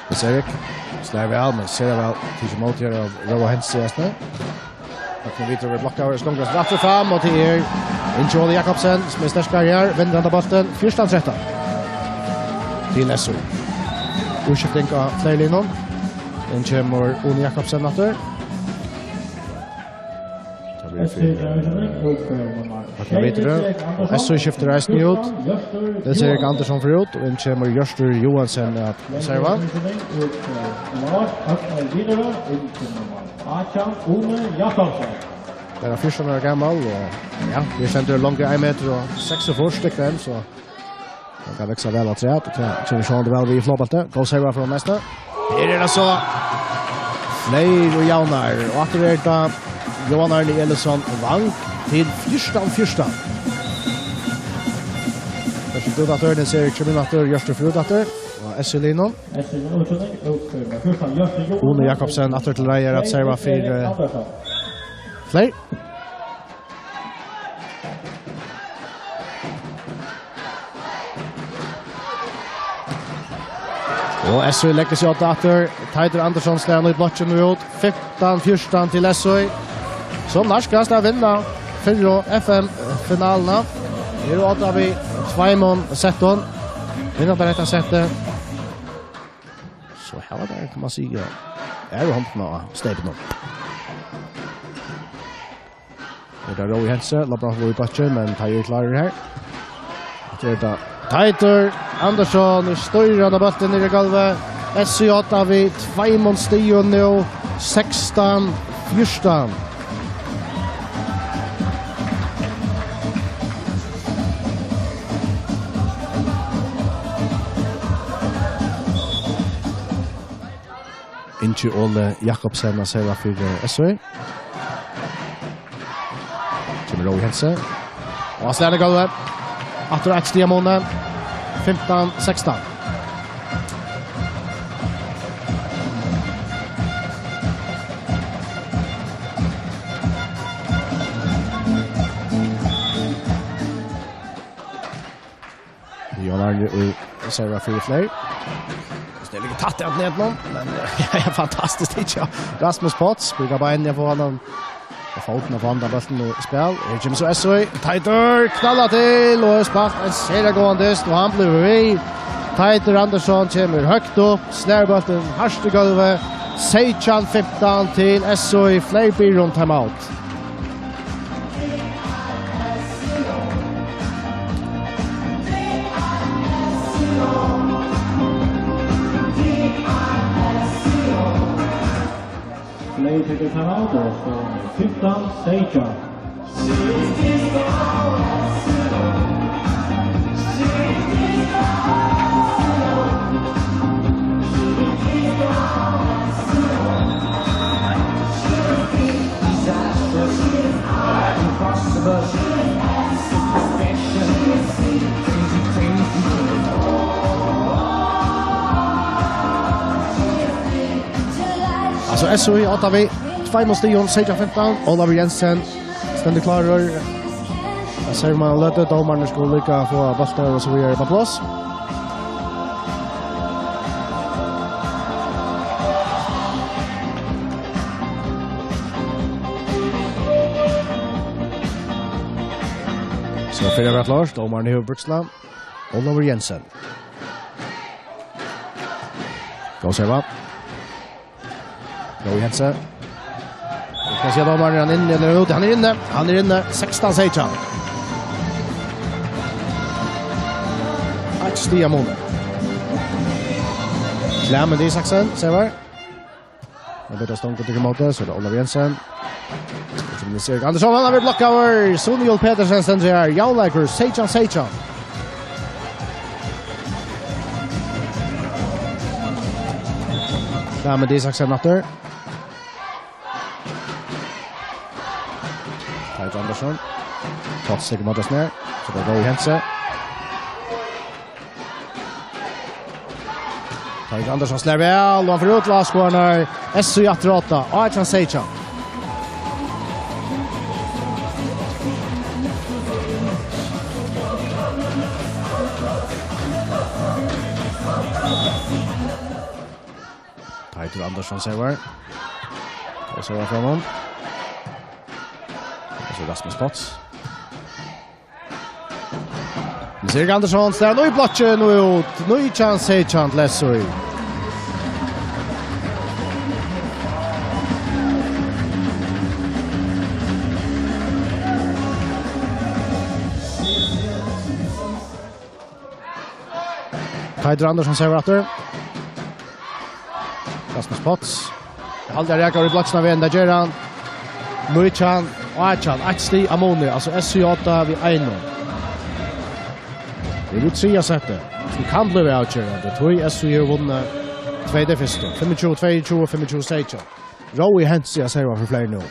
Niels Erik slær væl, men sera væl tikið ímóti her av Róa Hentze. Høgna vítur við blokka, og skongur seg aftur fram, og tað er Ingi Óli Jakobsen, sum er sterkari her, vinnur handa bóltin, fjúrtan trettan. Til S O. Útskifting á Fleyr-liðnum. Inn kemur Óli Jakobsen aftur. Tað verður fyri, eh, Høgna vítur, og S O skiftir eisini út. Niels Erik Andersson fer út, og inn kemur Hjørtur Johansen at serva. Bara fjúrtan ára gamal, og ja, vit stendur longu ein metur og seksogfýrs stykk enn, so hann kann vaksa væl afturat, og tað kemur sjálvandi væl við í flogbólti. Góð serva frá næsta. Her er tað so Fleyr og javnar, og aftur er tað Jónar Nielsen vann til fjúrtan fjúrtan. Fyrst út aftur, Niels Erik kemur inn aftur, Hjørtur fer út aftur, og S O-liðnum. Óli Jakobsen aftur til reiðar at serva fyri, eh, Fleyr. Og S O leggur seg á aftur. Teitur Andersson slær hann í blokkin og út. Fimtan fjúrtan til S O. So nærkast at vinna fyrru F M-finaluna. Eru á við tveimum settum. Vinna teir hetta settið, so hava teir, kann man siga, aðru hondina á steypinum. Er tað Rói Hentze, labbar hann í bóltin, men teir eru klárir her. Aftur er tað Teitur Andersson, er stýrandi av bóltin niðri í gólvið. S O á við tveimum stigum nú, sekstan fjúrtan. Ingi Óli Jakobsen at serva fyri S O. Kemur Rói Hentze. Og hann slær í gólvið. Aftur eitt stig á muni. Fimtan sekstan. Jónar í serva fyri Fleyr. Tað er líka tætt at netinum, men, eh, ja, ja, fantastiskt, ikki? Rasmus Potts, brúkar beinini at fáa hann, og fótin at fáa hann bóltin í spæl. Her kemur so S O. Teitur knallar til, og hevur spælt ein sera góðan dyst, og hann blívur við. Teitur Andersson kemur høgt upp, slær bóltin hart í gólvið. Seytjan fimtan til S O, Fleyr biður um timeout. Fleyr tekur timeout, og so fimtan seytjan. Altso, S O á við tveimum stigum, seytjan fimtan. Ólavur Jensen stendur klárur. Her sær man løtu, dómararnir skulu líka fáa bóltar og so víðari upp á pláss. So fer at vera klárt, dómarin hevur brúkst til hann. Ólavur Jensen. Góð serva. Rói Hentze. Vit skal síggja dómaran, er hann inni ella úti? Hann er inni. Hann er inni. Sekstan seytjan. Eitt stig av muni. Clement Isaksen, servar. Hann byrjar at stanga til móti, so er tað Ólavur Jensen. Sum vit síggja, Andersson, hann hevur blokkað. Sune Juul Petersen stendur her. Javnleikur, seytjan seytjan. Clement Isaksen aftur. Teitur Andersson. Totts tekur móti sær. So er tað Rói Hentze. Teitur Andersson slær væl, og hann fer út til áskoðararnar. S Í aftur átta, átjan seytjan. Teitur Andersson servar. Og servar framman. Og so Rasmus Potts. Hans Erik Andersson slær hann í blokkin og út. Nítjan seytjan til S Í. Teitur Andersson servar aftur. Rasmus Potts. Hann heldur hann rakar í blokkina við, tað ger hann. Nítjan átjan, eitt stig av muni, altso S Í átta við einum. Tað er jú triðja settið, sum kann blíva avgerandi, tí S Í hevur vunnið tvey tey fyrstu. Fimmogtjúgu tveyogtjúgu, fimmogtjúgu seytjan. Rói Hentze at serva fyri fleiri nú.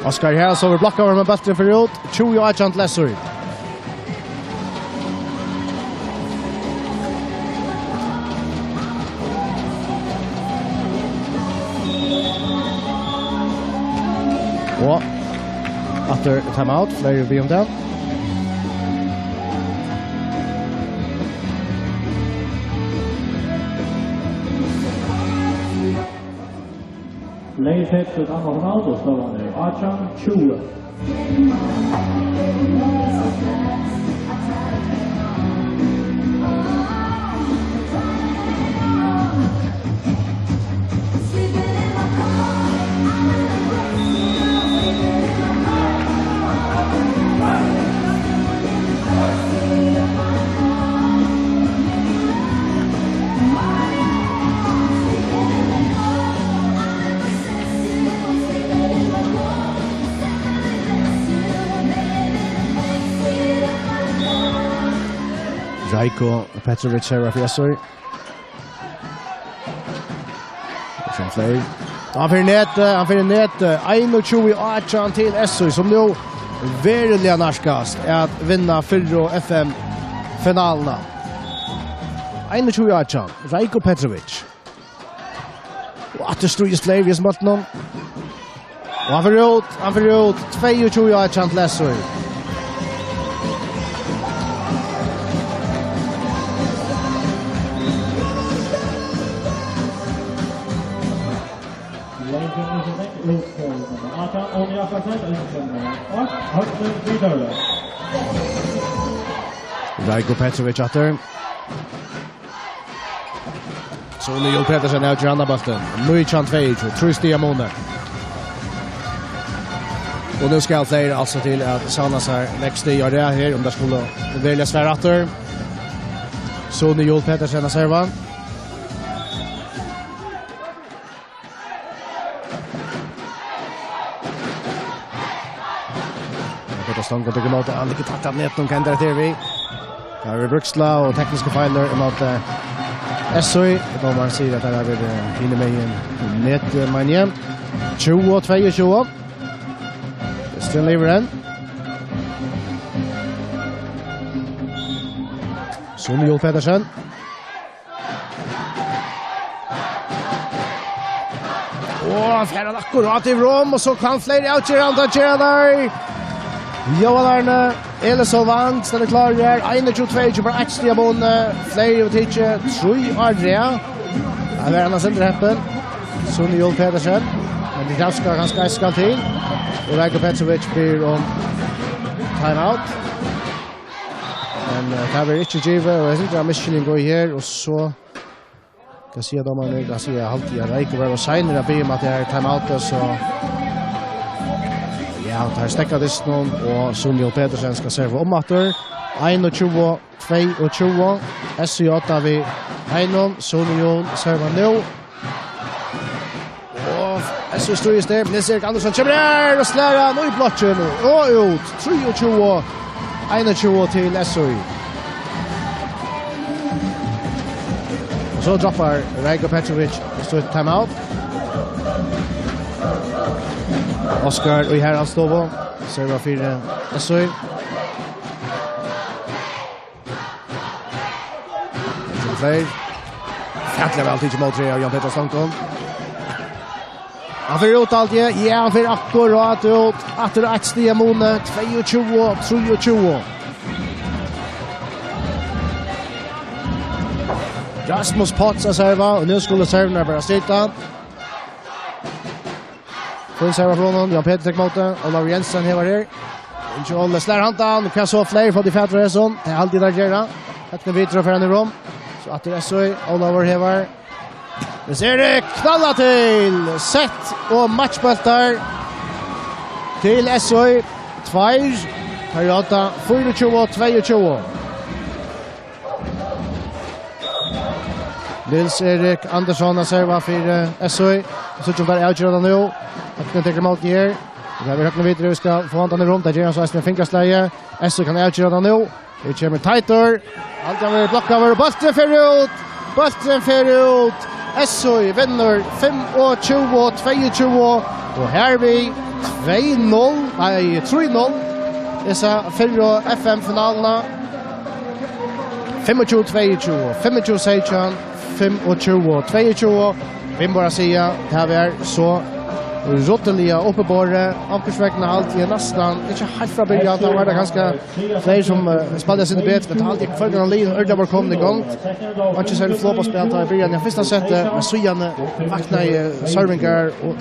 Oskar Haraldsson verður blokkaður, men bólturin fer út. Tjúgu átjan til S Í. Og aftur timeout, fleiri biðja um tað. Leyp til Anna Ronaldo, slår han i átjan tjúgu. Rajko Petrovic her var fyri S Í. Sum fleiri. Hann fer í netið, hann fer í netið. Einogtjúgu átjan til S Í, sum nú veruliga nærkast at vinna fyrru F M-finaluna. Einogtjúgu átjan, Rajko Petrovic. Og aftur stríðist fleiri við hesum bóltinum. Og hann fer út, hann fer út. Tveyogtjúgu átjan til S Í. Rajko Petrovic aftur. Sune Juul Petersen avger annan bóltin. Nítjan tveyogtjúgu, trý stig av muni. Og nú skal fleiri altso til at savna sær nógv stig á rað her, um teir skulu velja svar aftur. Sune Juul Petersen at serva. Hann fer at stanga tykkum móti, hann liggur tætt at netinum, hvat endar hetta her við? Tað er brúksla og tekniskir feilar ímóti S Í. Dómarin sigur at tað er við, eh, hinumegin net, eh, meini eg. Tjúgu tveyogtjúgu. Dysturin livir enn. Sune Juul Petersen. Og hann fær hann akkurát yvir um, og so kann fleiri avgera hann, tað gera teir. Jóhann Arne Elísson Vang stendur klárur her. Einogtjúgu tveyogtjúgu, bara eitt stig av muni. Fleiri hevur tikið trý á rað. Her var hann eitt sindur heppin. Sune Juul Petersen. Men tað skal kanska eisini skal til. Og Rajko Petrovic biður um timeout. Men, eh, tað verður ikki givið, og eg synist, tað er misskiljing í her, og so skal eg siga dómarin, eg skal siga, eg haldi, at Eikur var ov seinur at biðja um at tað er timeout, so ja, tað er steðgað dystinum, og Sune Juul Petersen skal serva umaftur. Einogtjúgu tveyogtjúgu. S J við einum. Sune Juul servar nú. Og S J stríðist her. Niels Erik Andersson kemur her og slær hann í blokkin og út. Trýogtjúgu einogtjúgu til S J. Og so droppar Reikur Petrovic stutt timeout. Oskar í Haraldsstovu. Servar fyri S J. Til fleiri. Frættiliga væl tikið ímóti av Jan Peter Stanko. Hann fer út alt, ja. Ja, hann fer akkurát út. Aftur eitt stig av Mone. Tveyogtjúgu trýogtjúgu. Rasmus Potts at serva, og nú skulu servirnar bara sita. Fín serva frá honum. Jan Petur tekur ímóti. Ólavur Jensen hevar her. Ingi Óli slær handan. Hvat so, fleiri fáa fatur á hesum? Tað er altíð tað gera. Høgni Vitur fer hann í rúm. So aftur S J. Ólavur hevar. Nils Erik knallar til. Sett og matchbóltar til S J. Tveir. Toyota fýraogtjúgu tveyogtjúgu. Niels Erik Andersson at serva fyri S J. Síggja um tað er avgerandi nú. Høgni tekur ímóti her. Og tað er Høgni Vitur, vit skulu fáa handan í rúm. Tað ger hann so eisini fingraslagið. S J kann avgera tað nú. Her kemur Teitur. Haldi hann verður blokkaður. Bólturin fer út. Bólturin fer út. S J vinnur fimmogtjúgu tveyogtjúgu. Og hervið tvey null, nei, trý null. Hesa fyrru F M-finaluna. Fimmogtjúgu tveyogtjúgu, fimmogtjúgu seytjan, fimmogtjúgu tveyogtjúgu. Vit mugu bara siga, tað var so ruttiliga uppiborið. Onkursvegna haldi eg næstan, ikki heilt frá byrjan, tá var tað kanska fleiri sum, eh, spældu seg betri, men tá haldi eg hvørjum av liðunum ordiliga var komin í gongd. Var ikki serligt flop at spæla tá í byrjan av fyrsta seti, men síðani vaknaðu Sørvingar, og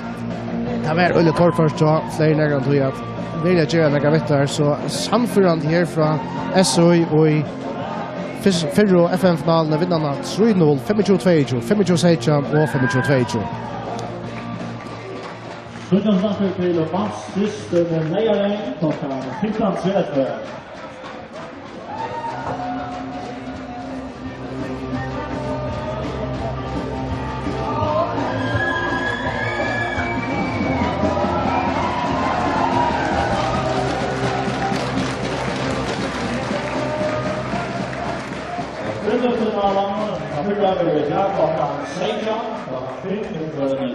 tað var øgiliga torført hjá fleiri nakran tíð at velja at gera nakað við tað, so sannførandi her frá S J í fyrr-, fyrru F M-finaluni, vinnandi trý null, fimmogtjúgu tveyogtjúgu, fimmogtjúgu seytjan og fimmogtjúgu tveyogtjúgu. Stundin stendur til Mats System Neyðarleyng klokkan fimtan tretivu. Fyrra verður í dag klokkan seytjan, klokkan fimm í kvøld.